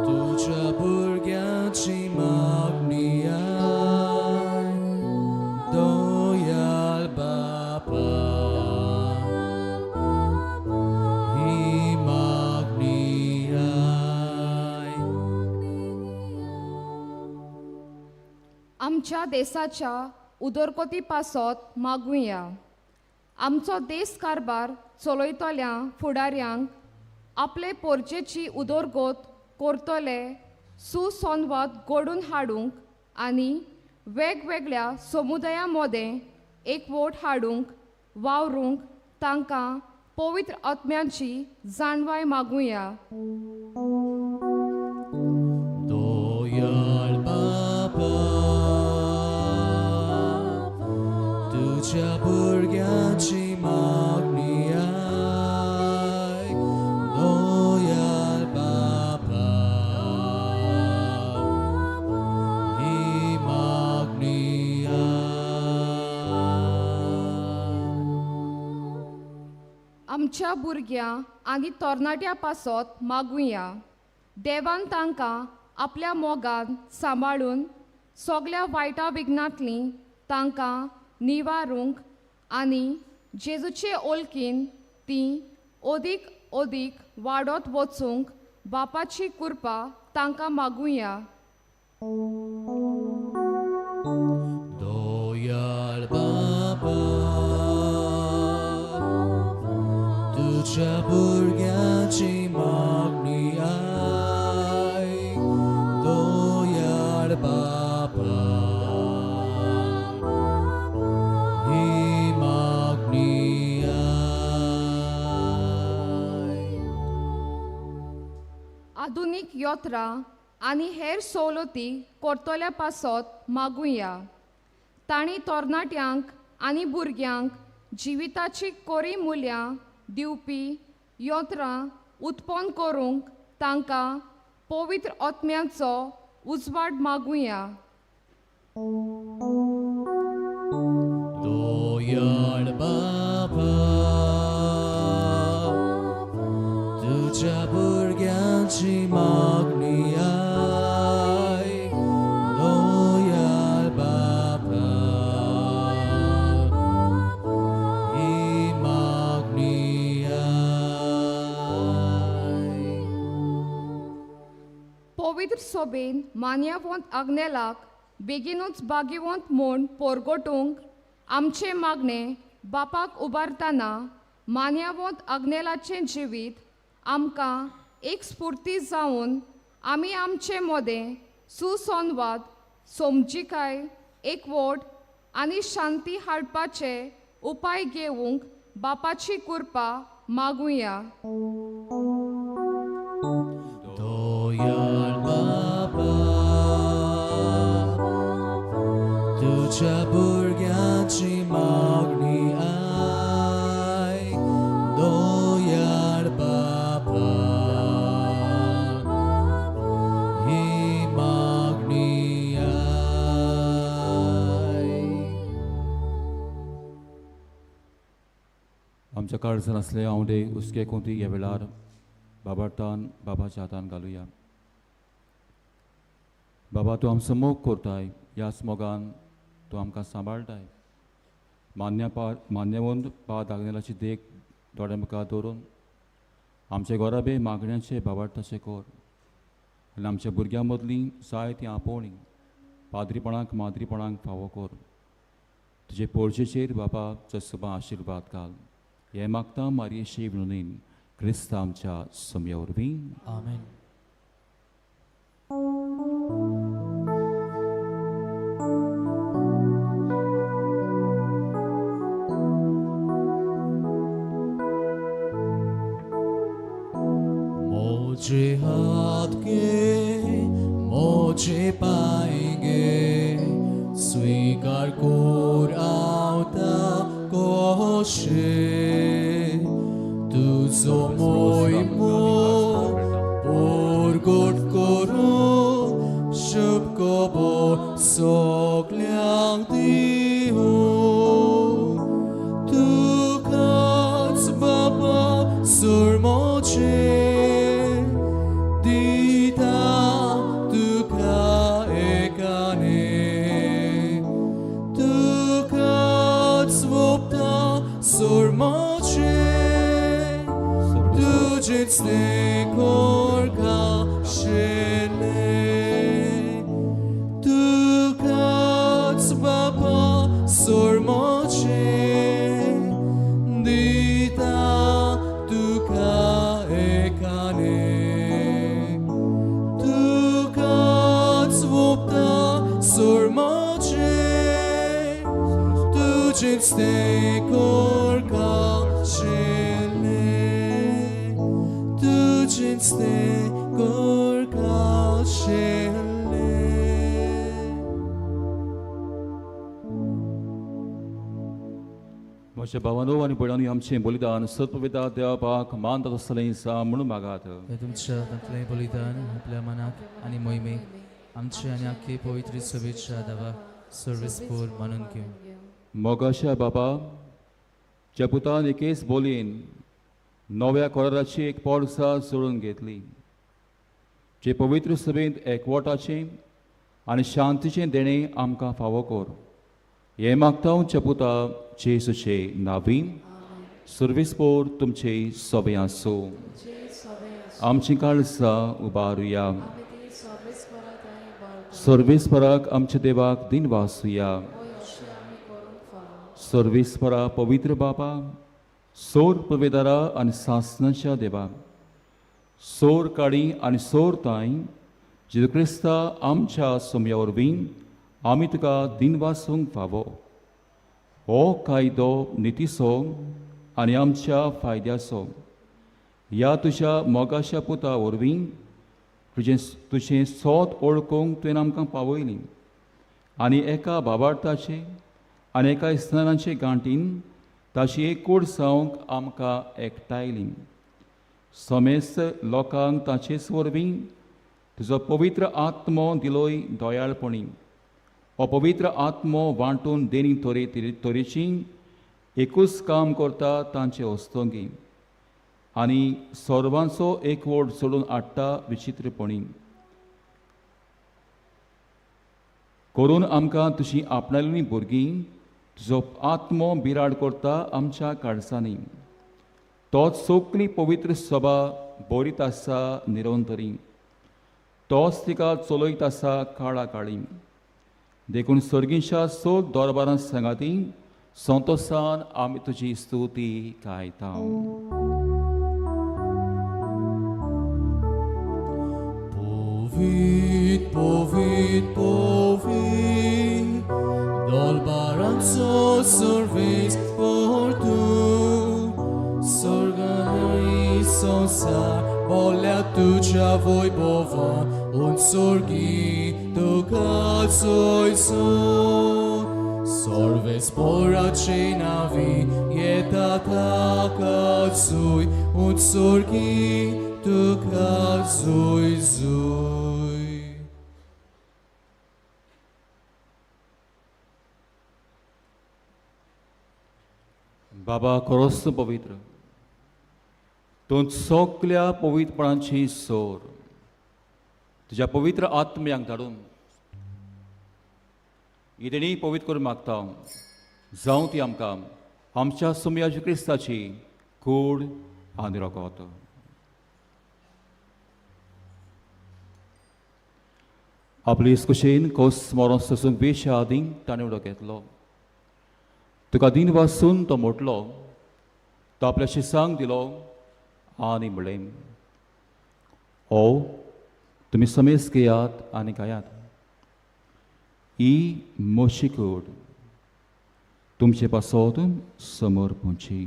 तुज्या भुरग्यांची मागणी आय, दयाळ बाबा ही मागणी आय. आमच्या देशाच्या उदरगती पासत मागुया. आमचो देश कारभार चलयतल्या फुडाऱ्यांक आपले पोरजेची उदरगत करतले सुसंवाद घडोवन हाडूंक आनी वेगवेगळ्या समुदाया मदें एकवट हाडूंक वावरूंक तांकां पवित्र आत्म्याची जाणवाय मागुया. दयाळ बाबा तुज्या भुरग्यांची मागणी आय, दयाळ बाबा ही मागणी आय. आमच्या भुरग्यां आनी तरणाट्या पासत मागुया. देवान तांकां आपल्या मोगान सांबाळून सगल्या वायटा विघ्नांतलीं तांकां निवारूंक आनी जेजूचे ओलकीन तीं अदीक अदीक वाडत वचूंक बापाची कृपा तांकां मागुया. दयाळ बाबा तुज्या भुरग्यांची मागणी आय, दयाळ बाबा ही मागणी आय. आधुनीक यंत्रां आनी हेर सवलती करतल्या पासत मागुया. तांणी तरणाट्यांक आनी भुरग्यांक जिविताची कोरी मुल्यां दिवपी यंत्रां उत्पन्न करूंक तांकां पवित्र आत्म्याचो उजवाड मागुया. दयाळ बाबा तुझ्या भुरग्यांची मागणी आय, दयाळ बाबा ही मागणी आय. पवित्र सोबेन मान्यवंत आग्नेलाक बेगीनूच भाग्यवंत म्हूण पोरगोटूंक आमचें मागणें बापाक उबारतना मान्यवंत आग्नेलाचें जिवीत आमकां एक स्फुर्ती जावन आमी आमचे मदें सुसंवाद, समजिकाय, एकवट आनी शांती हाडपाचे उपाय घेवंक बापाची कृपा मागुया. दयाळ बाबा तुझ्या भुरग्यांची मागणी आय, दयाळ बाबा ही मागणी आय. आमच्या काळजान आसले आंवडे हुस्के कोंती ह्या वेळार बाबाटान बाबाच्या हातान घालुया. बाबा तूं आमचो मोग करताय, ह्याच मोगान तूं आमकां सांबाळटाय. मान्यवंत पाद आग्नेलाची देख दोळ्या मुखार दवरून आमचे गोराबे मागण्याचे बाबाटाचे कोर आनी आमच्या भुरग्यां मदलीं जायतीं आपोवणीं पाद्रीपणाक माद्रीपणाक फावो कोर. तुजे पोळजेचेर बाबा जसबा आशिर्वाद घाल. हें मागता मारयेशी विनोदीन क्रिस्ता आमच्या सोम्या वरवीं. आमेन. मुझे हाथ के मुझे पाएंगे स्वीकार कोर आवता कोशे तुझो मोहिमो पोरगोट करू शुभ खबर सगल्यांक दिवं तुकाच बाबा सुरमोचे दिता तुका एकाने तुकाच वोपता सुरमोचे तुजेच कोर खाशेले तुकाच बाबा सुरमोचे दिता तुका एकाने तुकाच वोपता सुरमोचे तुजेच कोर खाशेले तुजेच कोर खाशेले. म्हज्या भावानो आनी भयणांनी आमचें बलिदान सत्पविता देवाक मानता तसलें सा म्हणून मागात. हे तुमच्या हातांतलें बलिदान आपल्या मनाक आनी मोहिमेक आमचे आनी आख्खे पवित्र सभेच्या दावा सर्वेस्पोर मानून घेवं. मोगाच्या बाबा, ज्या पुतान एकेच बोलयेन नव्या कोराराची एक पोरसा जोडून घेतली, जे पवित्र सभेंत एकवटाचें आनी शांतीचें देणें आमकां फावो कर, हें मागता च्या पुता जेजूचे नावी. सर्वेस्पोर तुमचे सोबें आसूं. आमची काळजां उबारुया. सर्वेस्पराक आमच्या देवाक दिनवासुया. सर्वेस्परा पवित्र बापा, सोर पवेदारा आनी सासनाच्या देवा, सोर काडी आनी सोर ताई जेजू क्रिस्ता आमच्या सोम्या वरवीं आमी तुका दिनवासूंक फावो. हो कायदो नितीचो आनी आमच्या फायद्याचो. ह्या तुज्या मोगाच्या पुता वरवीं तुजें सोद ओळखूंक तुवें आमकां पावयली आनी एका बाबार्थाचे आनी एका स्नानाचे गांठीन ताची एक कूड जावंक आमकां एकठांयली. समेस्त लोकांक ताचेच वरवीं तुजो पवित्र आत्मो दिलोय दयाळपणी. हो पवित्र आत्मो वांटून देणी तरे तरेची एकूच काम करता तांचे हस्तंगी आनी सर्वांचो एकवट सोडून हाडटा विचित्रपणी. करून आमकां तुजी आपणाली भुरगीं तुजो आत्मो बिराड करता आमच्या काळसांनी. तोच सगळी पवित्र सभा बरीत आसा निरंतरी, तोच तिका चलयत आसा काळा काळी. देखून सर्गींच्या सोद दरबारां सांगाती संतोसान आमी तुजी स्तुती गायता. Povit, povit, povit, Dolbaranzo service por tu, Sorganai sonsa, bolea tuja voi bova, un sorgi tu cazoi so. Sorves porace navi, ietata cazui, un sorgi tu cazoi zui. बाबा खरोच तूं पवित्र, तूं सगल्या पवित्रपणाची सोर तुज्या पवित्र आत्म्यांक धाडून ही देणी पवित्र करून मागता. जावं ती आमकां आमच्या सुमयाच्या क्रिस्ताची कूड आनी रगत. आपली कुशीन कोस मरोन सोसूंक वेशा आदीं ताणें उडो घेतलो. तुका दिन वासून तो मोटलो, तो आपल्या शिसांक दिलो आनी म्हणलें, ओ तुमी समेज घेयात आनी गायात. ही म्हजी कूड तुमचे पासत समोर पोवची.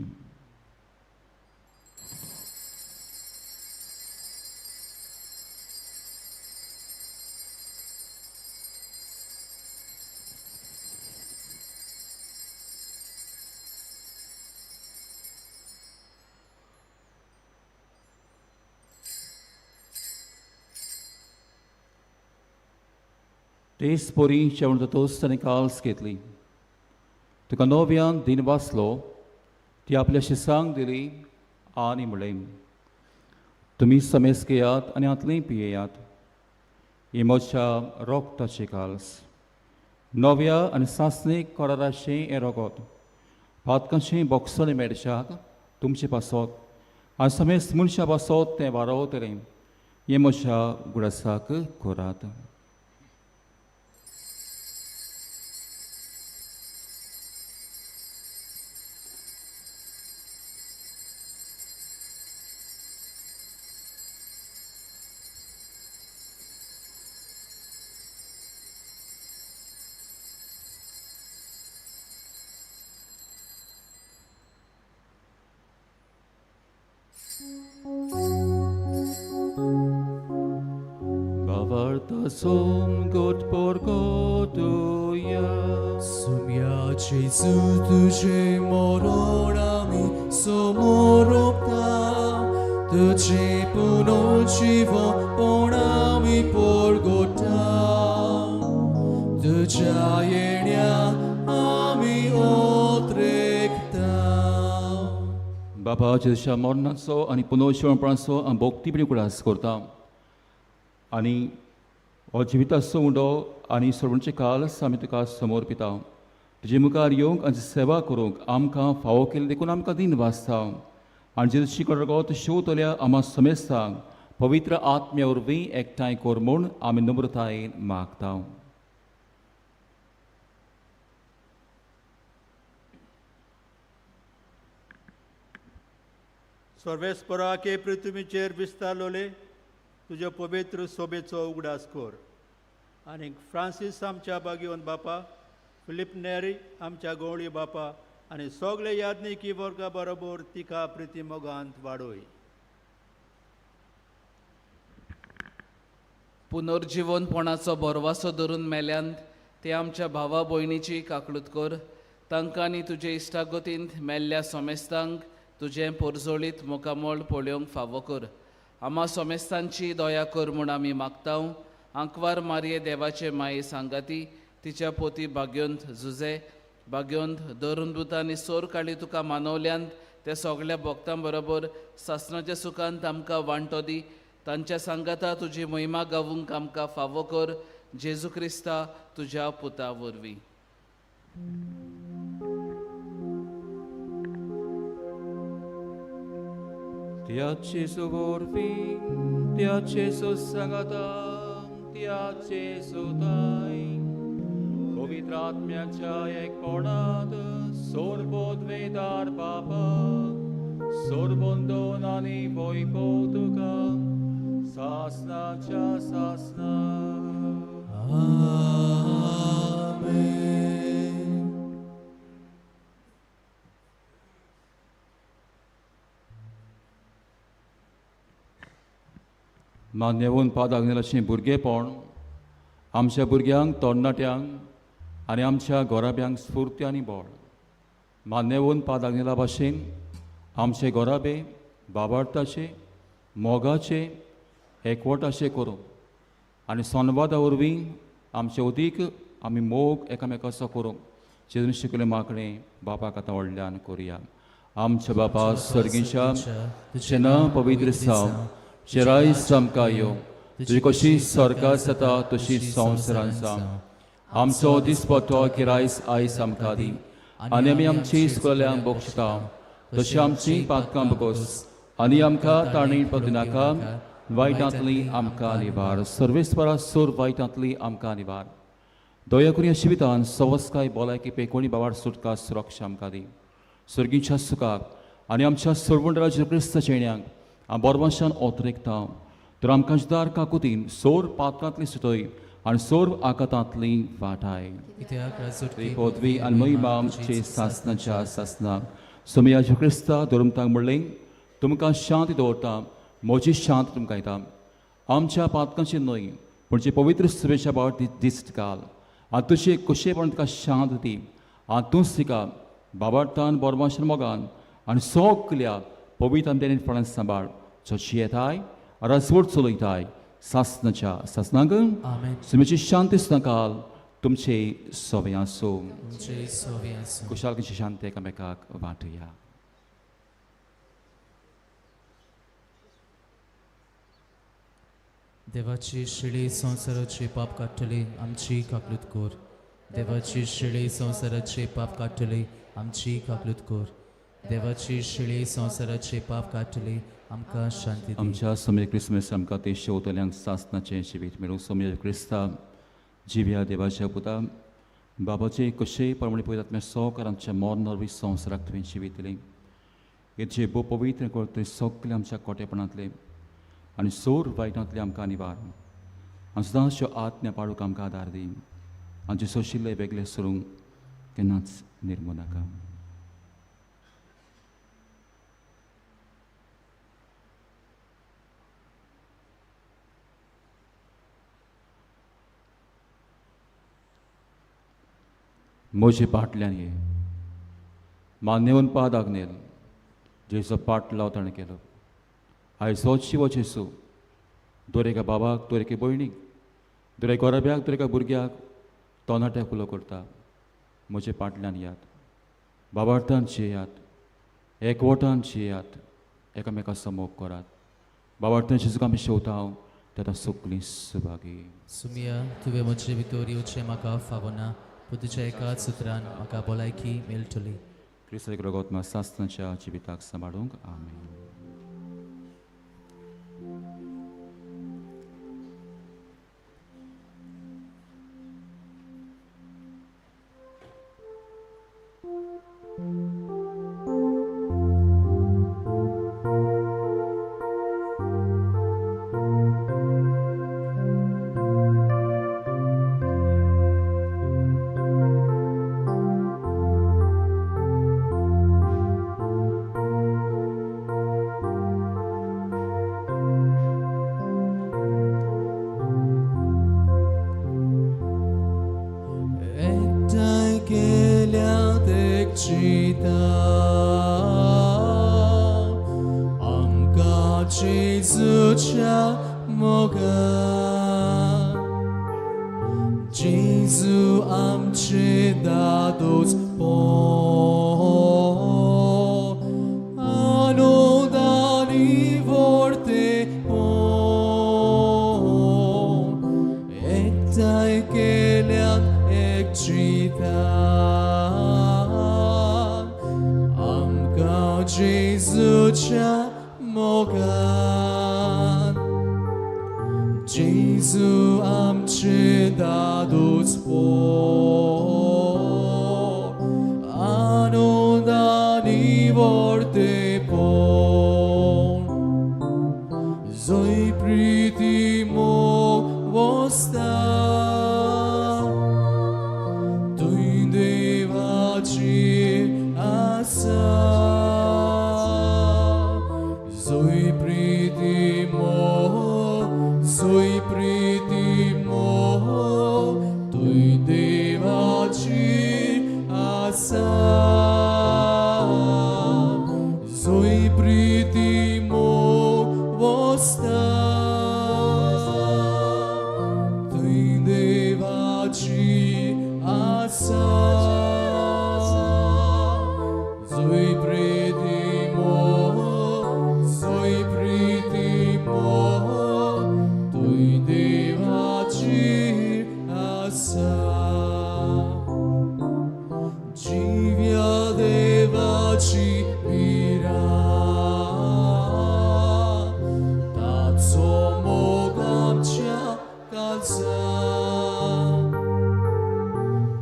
तेच पोरी जेवण जातोच ताणें काल्स घेतली. तुका नव्यान दिन वाचलो, ती आपल्या शिसांक दिली आनी म्हणलें, तुमी समेज घेयात आनी हातलीं पियेयात. ही म्हज्या रोगताची काल्स, नव्या आनी सासणीक कराराचें हें रोगत पातकांचें बोगसणें मेळच्याक तुमचे पासत आनी समेज मनशां पासत तें वारोवतलें. हें म्हज्या गुडासाक करात. Som God porgotuja. Sumia Jesu tuđe moronami somoropta, tuđe punočivo ponami porgota, tuđa jenja ami otrekta. बाबा जेजूच्या मरणाचो आनी पुनर्जिवणपणाचो आमी भक्तीपणी उगडास करता आनी हो जिविताचो उंडो आनी सर्वणचे काल्स आमी तुका समोर पिता. तुजे मुखार येवंक आनी सेवा करूंक आमकां फावो केली देखून आमकां दिन वाचता. आनी जेजूची कडगत शिवतल्या आमा समेस्तांक पवित्र आत्म्या वरवीं एकठांय कर म्हूण आमी नम्रतायेन मागता. सर्वेस्पराके पृथ्वीचेर विस्तारलोले तुज्या पवित्र सोबेचो उगडास कर. आनी फ्रांसीस आमच्या बागयोन बापा, फिलीप नेरी आमच्या गवळी बापा आनी सगळे यादनिकी वर्गा बरोबर तिका प्रिती मोगांत वाडोय. पुनर्जिवनपणाचो भरवासो धरून मेल्यांत ते आमच्या भावा भयणीची काकळूत कर. तांकां आनी तुजे इश्टागतींत मेल्ल्या सोमेस्तांक तुजें पोरजोळीत मुखामळ पळोवंक फावो कर. आमा सोमेस्तांची दया कर म्हूण आमी मागता. आंकवार मारये देवाचे माये सांगाती तिच्या पोती भाग्योंत झुजे भाग्योंत धर्मदूत आनी सोर काळी तुका मानवल्यांत त्या सगळ्या भक्तां बरोबर सासणाच्या सुखांत आमकां वांटो दी. तांच्या सांगाता तुजी महिमा गावूंक आमकां फावो कर. जेजू क्रिस्ता तुज्या पुता वरवीं. त्याचे वरवीं, त्याचे सांगाता, त्याचे सुताय पवित्र आत्म्याच्या एकपणात सोरबोद्वेदार बापा सोरबंदोन आनी वैभव तुका सासनाच्या सासना. आमेन. मान्यवून पाद आग्नेलाचें भुरगेपण आमच्या भुरग्यांक, तरणाट्यांक आनी आमच्या घोराब्यांक स्फूर्ती आनी बळ. मान्यवून पाद आग्नेला भाशेन आमचे घोराबे बाबार्थाचे, मोगाचे, एकवटाचे करूंक आनी संवादा वरवीं आमचे अदीक आमी मोग एकामेकाचो करूंक जेजून शिकयलें मागणें बापाक आतां व्हडल्यान करुया. आमच्या बापा सर्गीच्या, तुजें नांव पवित्र जावं, तुजें रायज आमकां येवं, तुजी कशी स्वर्गांत जाता तशी संवसारांत जावं. आमचो दिसपट्टो गिरायस आयज आमकां दी आनी आमी आमची स्कुल्यांक बक्षता तशी आमची पातकां बगोस आनी आमकां ताणी पदिनाका वायटांतली आमकां निवार. सर्वेस्परा सोर वायटांतली आमकां निवार. दया करून ह्या जिवितान सवस्काय भलायकी पेकोणी बाबार सुटका सुरक्षा आमकां दी. सर्गीच्या सुखाक आनी आमच्या सर्वंडराच्या क्रिस्त चेण्याक आम बरवाशान ओतरेकता तर आमकां दार काकुतीन सोर पात्रांतली सुटय आनी सोर आकातांतली वाटाय. पदवी आनी महिमा आमचे सासनाच्या सासना. सोमयाच्या क्रिस्ता धर्मतांक म्हणलें तुमकां शांती दवरता, म्हजी शांत तुमकां येता. आमच्या पातकांची न्हय पूण जे पवित्र सुवेच्या बाबत दिश्ट घाल आनी तुजे कुशेपण तुका शांत दी आनी तूंच तिका बाबार्थान बोरमाशन मोगान आनी सगल्या पवित्र आमच्या फळान सांबाळ जो जियेताय रसवट चलयताय सासनाच्या सासनाक. सुमेची शांती सुद्दां तुमचे सोवे आसूं. कुशालकीची शांती एकामेकाक वांटया. देवाची शिळी संवसाराचे पाप काडटली आमची काकलूत कर. देवाची शिळी संवसाराचे पाप काडटली आमची काकलूत कर. देवाची शिळी संवसाराचे पाप काडटली आमकां शांती दी. आमच्या सोम्या क्रिसमस आमकां ते शेवतल्यांक सासनाचें जिवीत मेळूं. सोम्या क्रिस्ता जिव्या देवाच्या पुता बाबाचे कशेय प्रमाणे पळयतात आत्म्या सगळ्या आमच्या मरण वरवीं संवसाराक तुवें जिवीत दिलें. हेचे भोव पवित्र करतय सगळे आमच्या कोटेपणांतले आनी सोर वायटांतले आमकां निवार आनी सदांच आत्म्या पाडूंक आमकां आदार दी. आमचे सोशिल्ले वेगळे सरूंक केन्नाच निर्मू नाका. म्हजे पाटल्यान ये मान्यवन पाद आग्नेल जेजो पाटलाव ताणें केलो. आयज होच शिवो जेजू दर एका बाबाक, दर एके भयणीक, दर एका गोराब्याक, दर एका भुरग्याक तरणाट्याक उलो करता, म्हजे पाटल्यान येयात, बाबार्थान जियेयात, एकवटान जियेयात, एकामेका समोग करात. बाबार्थान जेजूक आमी शेवता हांव तेता सगळीं सुभागी. सुमिया, तुवें म्हजे भितर येवचें म्हाका फावना, पूण तुज्या एकाच सुत्रान म्हाका भलायकी मेळटली. क्रिस्ताक रगत सासनाच्या जिविताक सांबाळूंक. आमेन. जेजूच्या मोगान जेजू आमचे दादोच आनंदानी व्हडते एकठांय केल्यात एक जितान आमकां जेजूच्या मोगान जेजू आमचे दादोच आनंदानी व्हडते जय प्रीती मोग वसता थंय देवाची आसा जय प्रीती मोग जय प्रीती मोग थंय देवाची आसा जय प्रीती मोग वसता थंय देवाची आसा जय प्रीती मोग जय प्रीती मोग थंय देवाची आसा जिव्या देवाची पिरा ताचो मोग आमच्या काळजा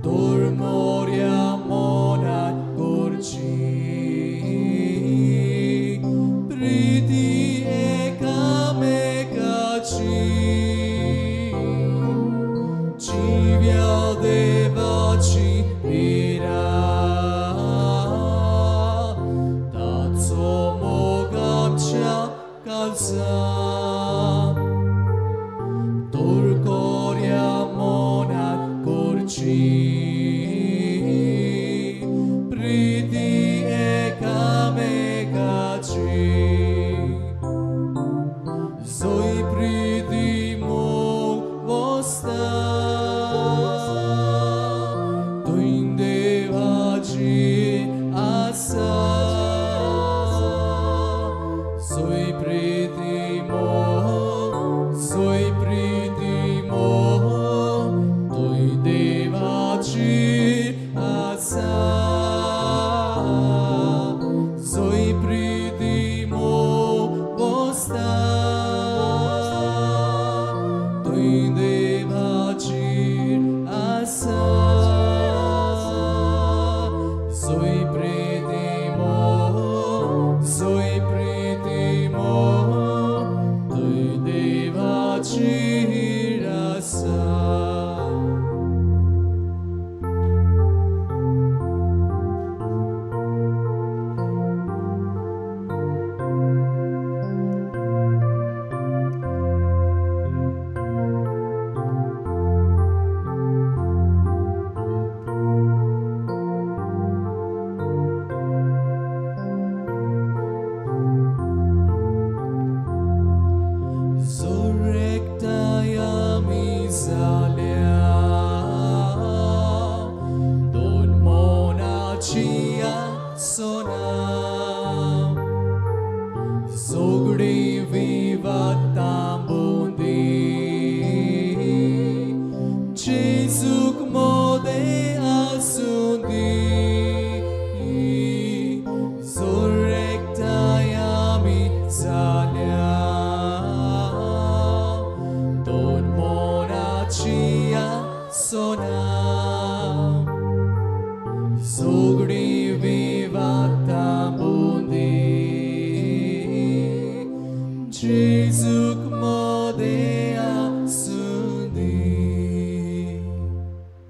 तोर मोऱ्या मनात करची प्रीती एकामेकाची जिव्या देवाची पिरा ताचो मोग आमच्या काळजा तोर कोऱ्या मनात करची प्रीती एकामेकाची जय प्रीती मोग वसता थंय देवाची आसा जय प्रीती मोग जय प्रीती मोग थंय देवाची आसा जय प्रीती मोग वसता थंय देवाची आसा जय प्रीती मोग जय प्रीती मोग थंय देवाची आसा. Zorekta आमी जाल्या दोन मनाची आसना झगडी विवाद थांबूंदी जेजूक मोदें आसूंदी जोरेकताय आमी जाल्या दोन मनाची आसना झगडी विवाद थांबूंदी जेजूक मोदें आसूंदी.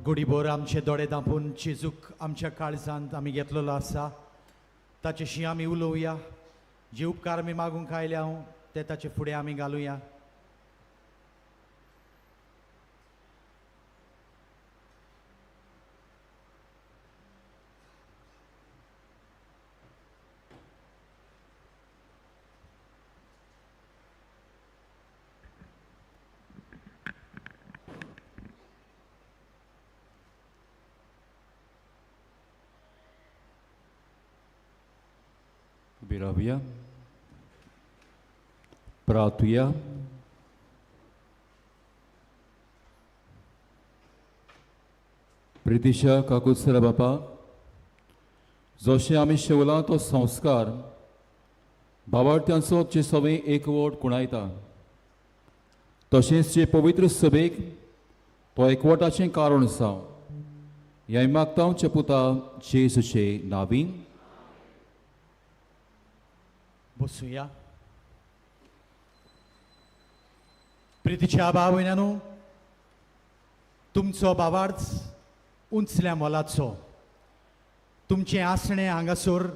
गोडीभर आमचे दोळे धांपून जेजूक आमच्या काळजांत आमी घेतलेलो आसा ताचेशी आमी उलोवया. जे उपकार आमी मागूंक आयल्या ते ताचे फुडें आमी घालुया. उबी रावया, प्रार्थुया. प्रितीशा काकुसरा बापा, जशें आमी शेवला तो संस्कार बाबार्थ्यांचो जे सवय एकवट कुणायता, तशेंच जे पवित्र सभेक तो एकवटाचें कारण आसा. ह्या मागता आमच्या पुता जेजूचे नावीन. बसुया. प्रितीच्या भाव भयणांनो, तुमचो बाबार्च उंचल्या मोलाचो, तुमचें आसणें हांगासर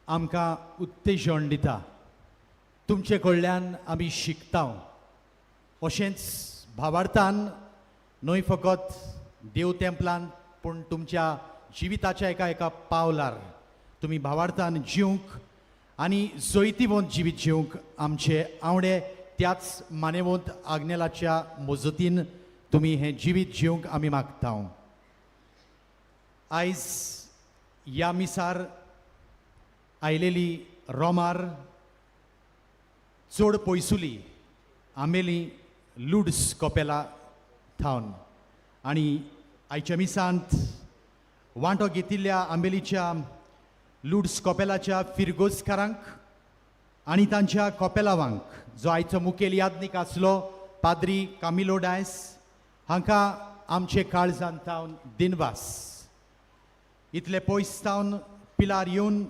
आमकां उत्तेजन दिता, तुमचे कडल्यान आमी शिकता. अशेंच भावार्थान न्हय फकत देव तेंपलान पूण तुमच्या जिविताच्या एका एका पावलार तुमी भावार्थान जिवंक आनी जैतिवंत जिवीत जिवंक आमचे आवडे त्याच मानेवंत आग्नेलाच्या मजतीन तुमी हें जिवीत जिवंक आमी मागता. आयज ह्या मिसार आयलेली रोमार चड पयसुली आमेली लुड्स कोपेला थावन आनी आयच्या मिसांत वांटो घेतिल्ल्या आंबेलीच्या लुड्स कोपेलाच्या फिरगोजकारांक आनी तांच्या कोपेलावांक, जो आयचो मुखेल यादनीक आसलो पाद्री कामिलो डायस, हांकां आमचे काळजान थावन दिनवास. इतले पयस थावन पिलार येवन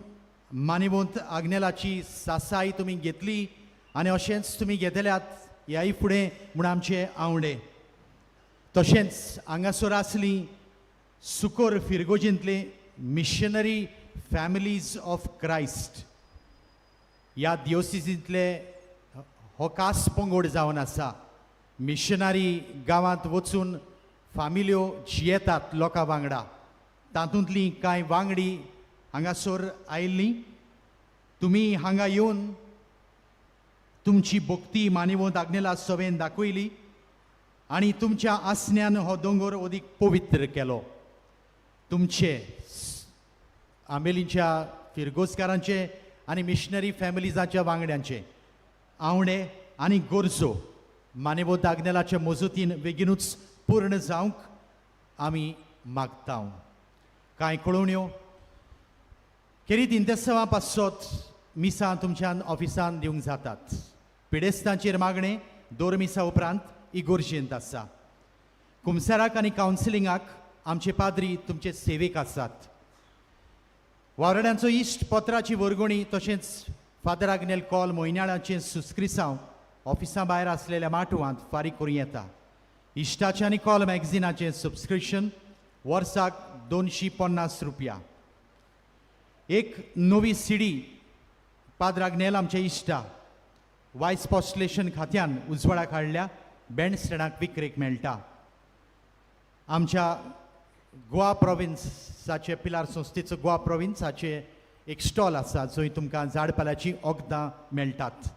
मानेवंत आग्नेलाची सासाय तुमी घेतली आनी अशेंच तुमी घेतल्यात ह्याय फुडें म्हूण आमचे आवडे. तशेंच हांगासर आसली सुकोर फिरगोजींतली मिशनरी फॅमिलीज ऑफ क्रायस्ट ह्या दियोसिजींतले हो कास पंगड जावन आसा. मिशनरी गांवांत वचून फामिल्यो जियेतात लोकां वांगडा, तातूंतलीं कांय वांगडी हांगासर आयिल्लीं. तुमी हांगा येवन तुमची भक्ती मानिवंत आग्नेला सवेन दाखयली आनी तुमच्या आसण्यान हो दोंगर अदीक पवित्र केलो. तुमचे आंबेलीच्या फिरगोजकारांचे आनी मिशनरी फॅमिलीजाच्या वांगड्यांचे आवडे आनी गरजो मानेवंत आग्नेलाचे मजतीन बेगीनूच पूर्ण जावंक आमी मागता. कांय कळोवण्यो खेरीत इंतेसांवा पासत मिसां तुमच्यान ऑफिसान दिवंक जातात. पिडेस्तांचेर मागणें दोर मिसा उपरांत इगोर्जेंत आसा. कुमसाराक आनी कावन्सिलिंगाक आमचे पाद्री तुमचे सेवेक आसात. वावराड्यांचो इश्ट पत्राची वर्गणी तशेंच फादर आग्नेल कॉल म्हयन्याळाचें सुस्क्रिसांव ऑफिसा भायर आसलेल्या माटवांत फारीक करूं येता. इश्टाचें आनी कॉल मॅगझिनाचें सबस्क्रिप्शन वर्साक 250 रुपया. एक नवी सीडी पाद्र आग्नेल आमच्या इश्टा वायस पॉस्टलेशन खात्यान उजवाडाक हाडल्या, बँड स्टँडाक विक्रेक मेळटा. आमच्या गोवा प्रोविन्साचे पिलार संस्थेचो गोवा प्रोविन्साचे एक स्टॉल आसा जंय तुमकां झाडपाल्याचीं वखदां मेळटात.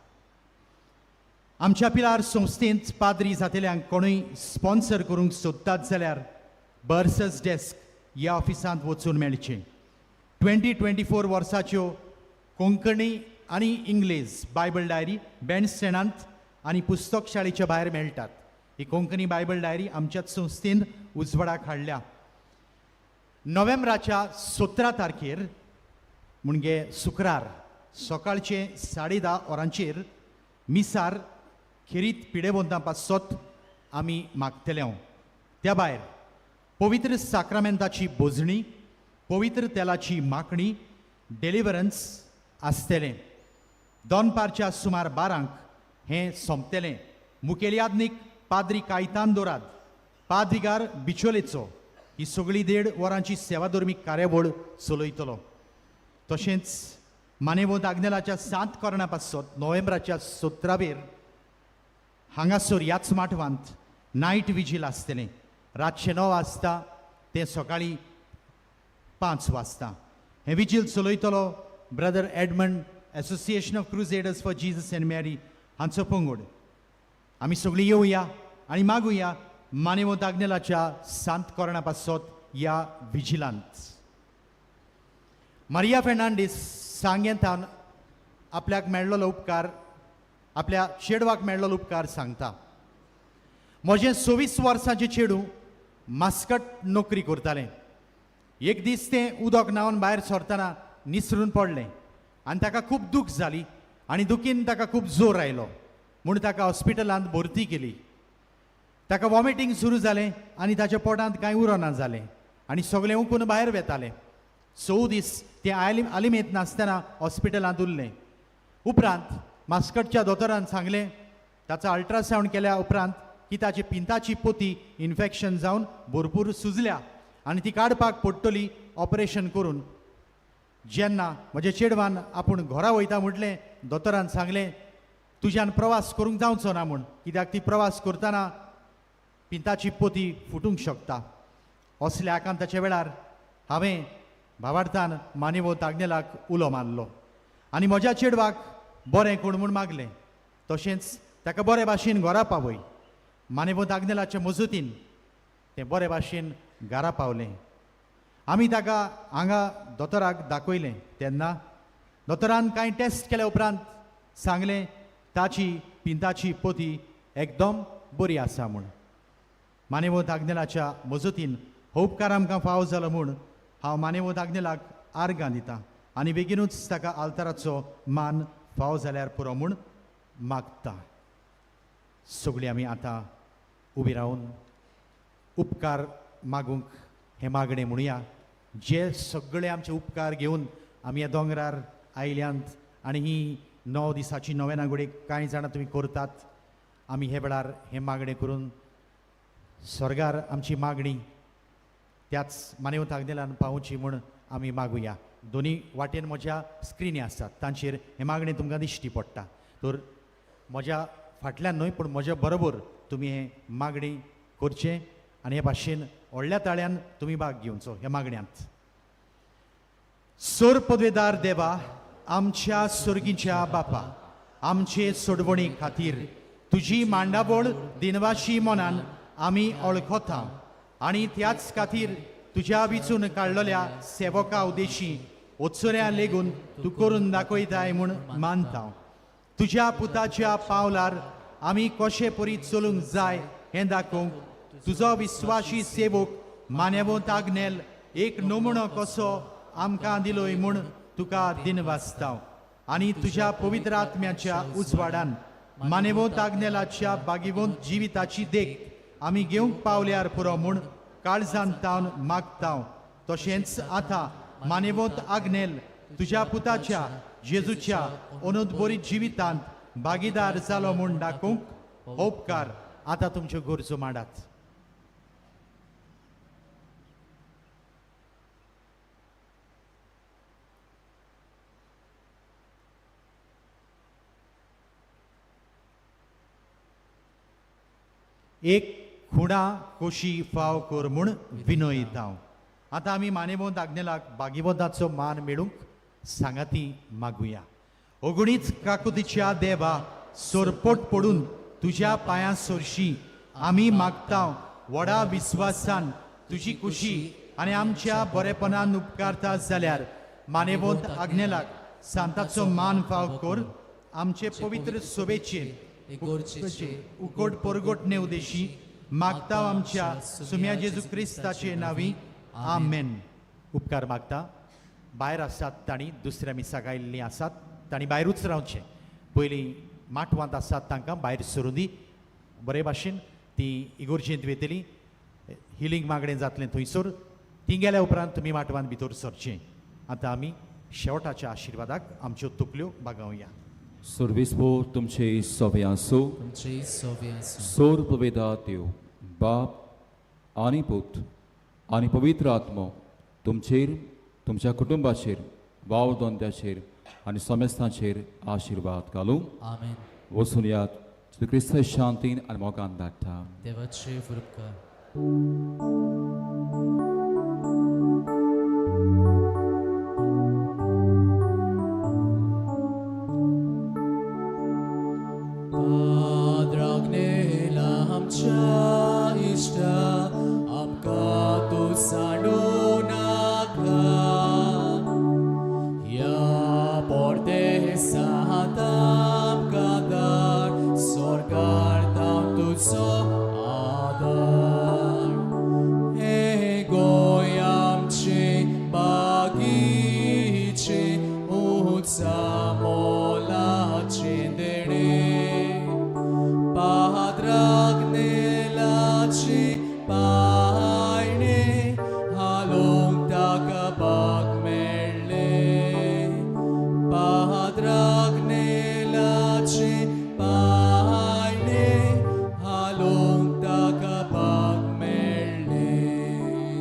आमच्या पिलार संस्थेंत पाद्री जातेल्यांक कोणूय स्पॉन्सर करूंक सोदतात जाल्यार बर्सस डेस्क ह्या ऑफिसांत वचून मेळचें. 2024 वर्साच्यो कोंकणी आनी इंग्लीश बायबल डायरी बँड स्टँडांत आनी पुस्तक शाळेच्या भायर मेळटात. ही कोंकणी बायबल डायरी आमच्याच संस्थेन उजवाडाक हाडल्या. नोव्हेंबराच्या 17 तारखेर म्हणजे शुक्रार सकाळचे 10:30 वरांचेर मिसार खेरीत पिडेबंदां पासत आमी मागतले. त्या भायर पवित्र साक्रामेंताची बोजणी, पवित्र तेलाची मागणी, डेलिवरन्स आसतलें. दनपारच्या सुमार 12 हें सोंपतलें. मुखेल यादनीक पाद्री कायतान दोराद, पाद्रिगार बिचोलेचो ही सगळी 1.5 वरांची सेवाधर्मीक कार्यावळ चलयतलो. तशेंच मानेवंत आग्नेलाच्या 7 कोरणां पासत नोव्हेंबराच्या 17वेर हांगासर ह्याच माटवांत नायट विजील आसतलें. रातचें 9 वाजता तें सकाळीं 5 वाजता. हें vigil चलयतलो brother Edmund, association of crusaders for Jesus and Mary हांचो पंगड. आमी सगळीं येवया आनी मागुया मानेवंत आग्नेलाच्या 7 कोरणां पासत ह्या विजिलांत. मारिया फेर्नांडीस सांगेंतान आपल्याक मेळ्ळो उपकार, आपल्या चेडवाक मेळ्ळो उपकार सांगता. म्हजें 26 वर्सांचें चेडूं मास्कट नोकरी करतालें. एक दीस तें उदक न्हांवन भायर सरतना निसरून पडलें आनी ताका खूब दूख जाली आनी दुखीन ताका खूब जोर आयलो म्हूण ताका हॉस्पिटलांत भरती केली. ताका वॉमिटींग सुरू जालें आनी ताच्या पोटांत कांय उरना जालें आनी सगळें उकून भायर वेतालें. 6 दीस तें आलिमेंत नासतना हॉस्पिटलांत उरलें. उपरांत मास्कटच्या दोतोरान सांगलें ताचो अल्ट्रासावंड केल्या उपरांत की ताची पिंताची पोती इन्फेक्शन जावन भरपूर सुजल्या आनी ती काडपाक पडटली ऑपरेशन करून. जेन्ना म्हज्या चेडवान आपूण घरा वयता म्हटलें, दोतोरान सांगलें तुज्यान प्रवास करूंक जावचो ना म्हूण, कित्याक ती प्रवास करतना पिंताची पोती फुटूंक शकता. असल्या आकांताच्या वेळार हांवें भावार्थान मानेवत आग्नेलाक उलो मारलो आनी म्हज्या चेडवाक बरें कोण म्हूण मागलें, तशेंच ताका बरे भाशेन घरा पावय. मानेवत आग्नेलाचे मजतीन तें बरे भाशेन घरा पावलें. आमी ताका हांगा दोतोराक दाखयलें तेन्ना दोतोरान कांय टेस्ट केल्या उपरांत सांगलें ताची पिंताची पोती एकदम बरी आसा म्हूण. मानेवत आग्नेलाच्या मजतीन हो उपकार आमकां फावो जालो म्हूण हांव मानेवत आग्नेलाक आर्गां दितां आनी बेगीनूच ताका आल्ताराचो मान फावो जाल्यार पुरो म्हूण मागता. सगळीं आमी आतां उबी रावन उपकार मागूंक हें मागणें म्हणुया. जे सगळे आमचे उपकार घेवन आमी ह्या दोंगरार आयल्यांत आनी ही 9 दिसाची नवेना घडये कांय जाणां तुमी करतात, आमी हे वेळार हें मागणें करून स्वर्गार आमची मागणी त्याच मानेवत आग्नेलान पावोवची म्हूण आमी मागुया. दोनी वाटेन म्हज्या स्क्रिनी आसात तांचेर हें मागणें तुमकां दिश्टी पडटा. तर म्हज्या फाटल्यान न्हय पूण म्हज्या बरोबर तुमी हें मागणें करचें आनी हे भाशेन व्हडल्या ताळ्यान तुमी भाग घेवचो ह्या मागण्यांत. सोर पदवेदार देवा, आमच्या सोर्गीच्या बापा, आमचे सोडवणी खातीर तुजी मांडावळ दिनवाशी मनान आमी वळखता आनी त्याच खातीर तुज्या विचून काडलेल्या सेवका उदेशी ओचोऱ्या लेगून तूं करून दाखयताय म्हूण मानता. तुज्या पुताच्या पावलार आमी कशे परी चलूंक जाय हें दाखोवंक तुजो विस्वाशी सेवक मान्यवंत आग्नेल एक नमुनो कसो आमकां दिलोय म्हूण तुका दिनवासता आनी तुज्या पवित्र आत्म्याच्या उजवाडान मान्यवंत आग्नेलाच्या बागिवंत जिविताची देख आमी घेवंक पावल्यार पुरो म्हूण काळजान तावन मागता. तशेंच आतां मान्यवंत आग्नेल तुज्या पुताच्या जेजूच्या अनुदबरी जिवितांत भागीदार जालो म्हूण दाखोवंक उपकार आतां तुमच्यो गरजो मांडात. एक खुणा कोशी फाव कर म्हूण विनयता. आतां आमी मानेवंत आग्नेलाक बागिवंताचो मान मेळूंक सांगाती मागुया. ओगुणीच काकुतीच्या देवा, सोरपोट पडून तुज्या पांयां सोरशी आमी मागता व्हडा विस्वासान तुजी खुशी आनी आमच्या बरेपणान उपकारता जाल्यार मानेवंत आग्नेलाक सांताचो मान फाव कर. आमचे पवित्र सोबेचेर उकोट परगोटणे उदेशी मागता आमच्या सुम्या जेजू क्रिस्ताचे नांवी, आमेन. उपकार मागता. भायर आसात तांणी दुसऱ्या मिसाक आयिल्लीं आसात तांणी भायरूच रावचें. पयलीं माटवांत आसात तांकां भायर सरूं दी बरे भाशेन. ती इगोर्जेंत वेतली, हिलींग मागणें जातलें थंयसर. ती गेल्या उपरांत तुमी माटवांत भितर सरचें. आतां आमी शेवटाच्या आशिर्वादाक आमच्यो तकल्यो बागावया. सर्वेस्पोर तुमचे सोवे आसूं, तुमचे सोवे आसूं. सोर पवेदा देव बाप आनी पूत आनी पवित्र आत्मो तुमचेर, तुमच्या कुटुंबाचेर, वाव धंद्याचेर आनी समेस्तांचेर आशिर्वाद घालूं. आमेन. वचून यात क्रिस्त शांतीन आनी मोगान धाडटा. देवाचे उपकार. आमकां तूं सांडू नाका ह्या परदेसा. जावं.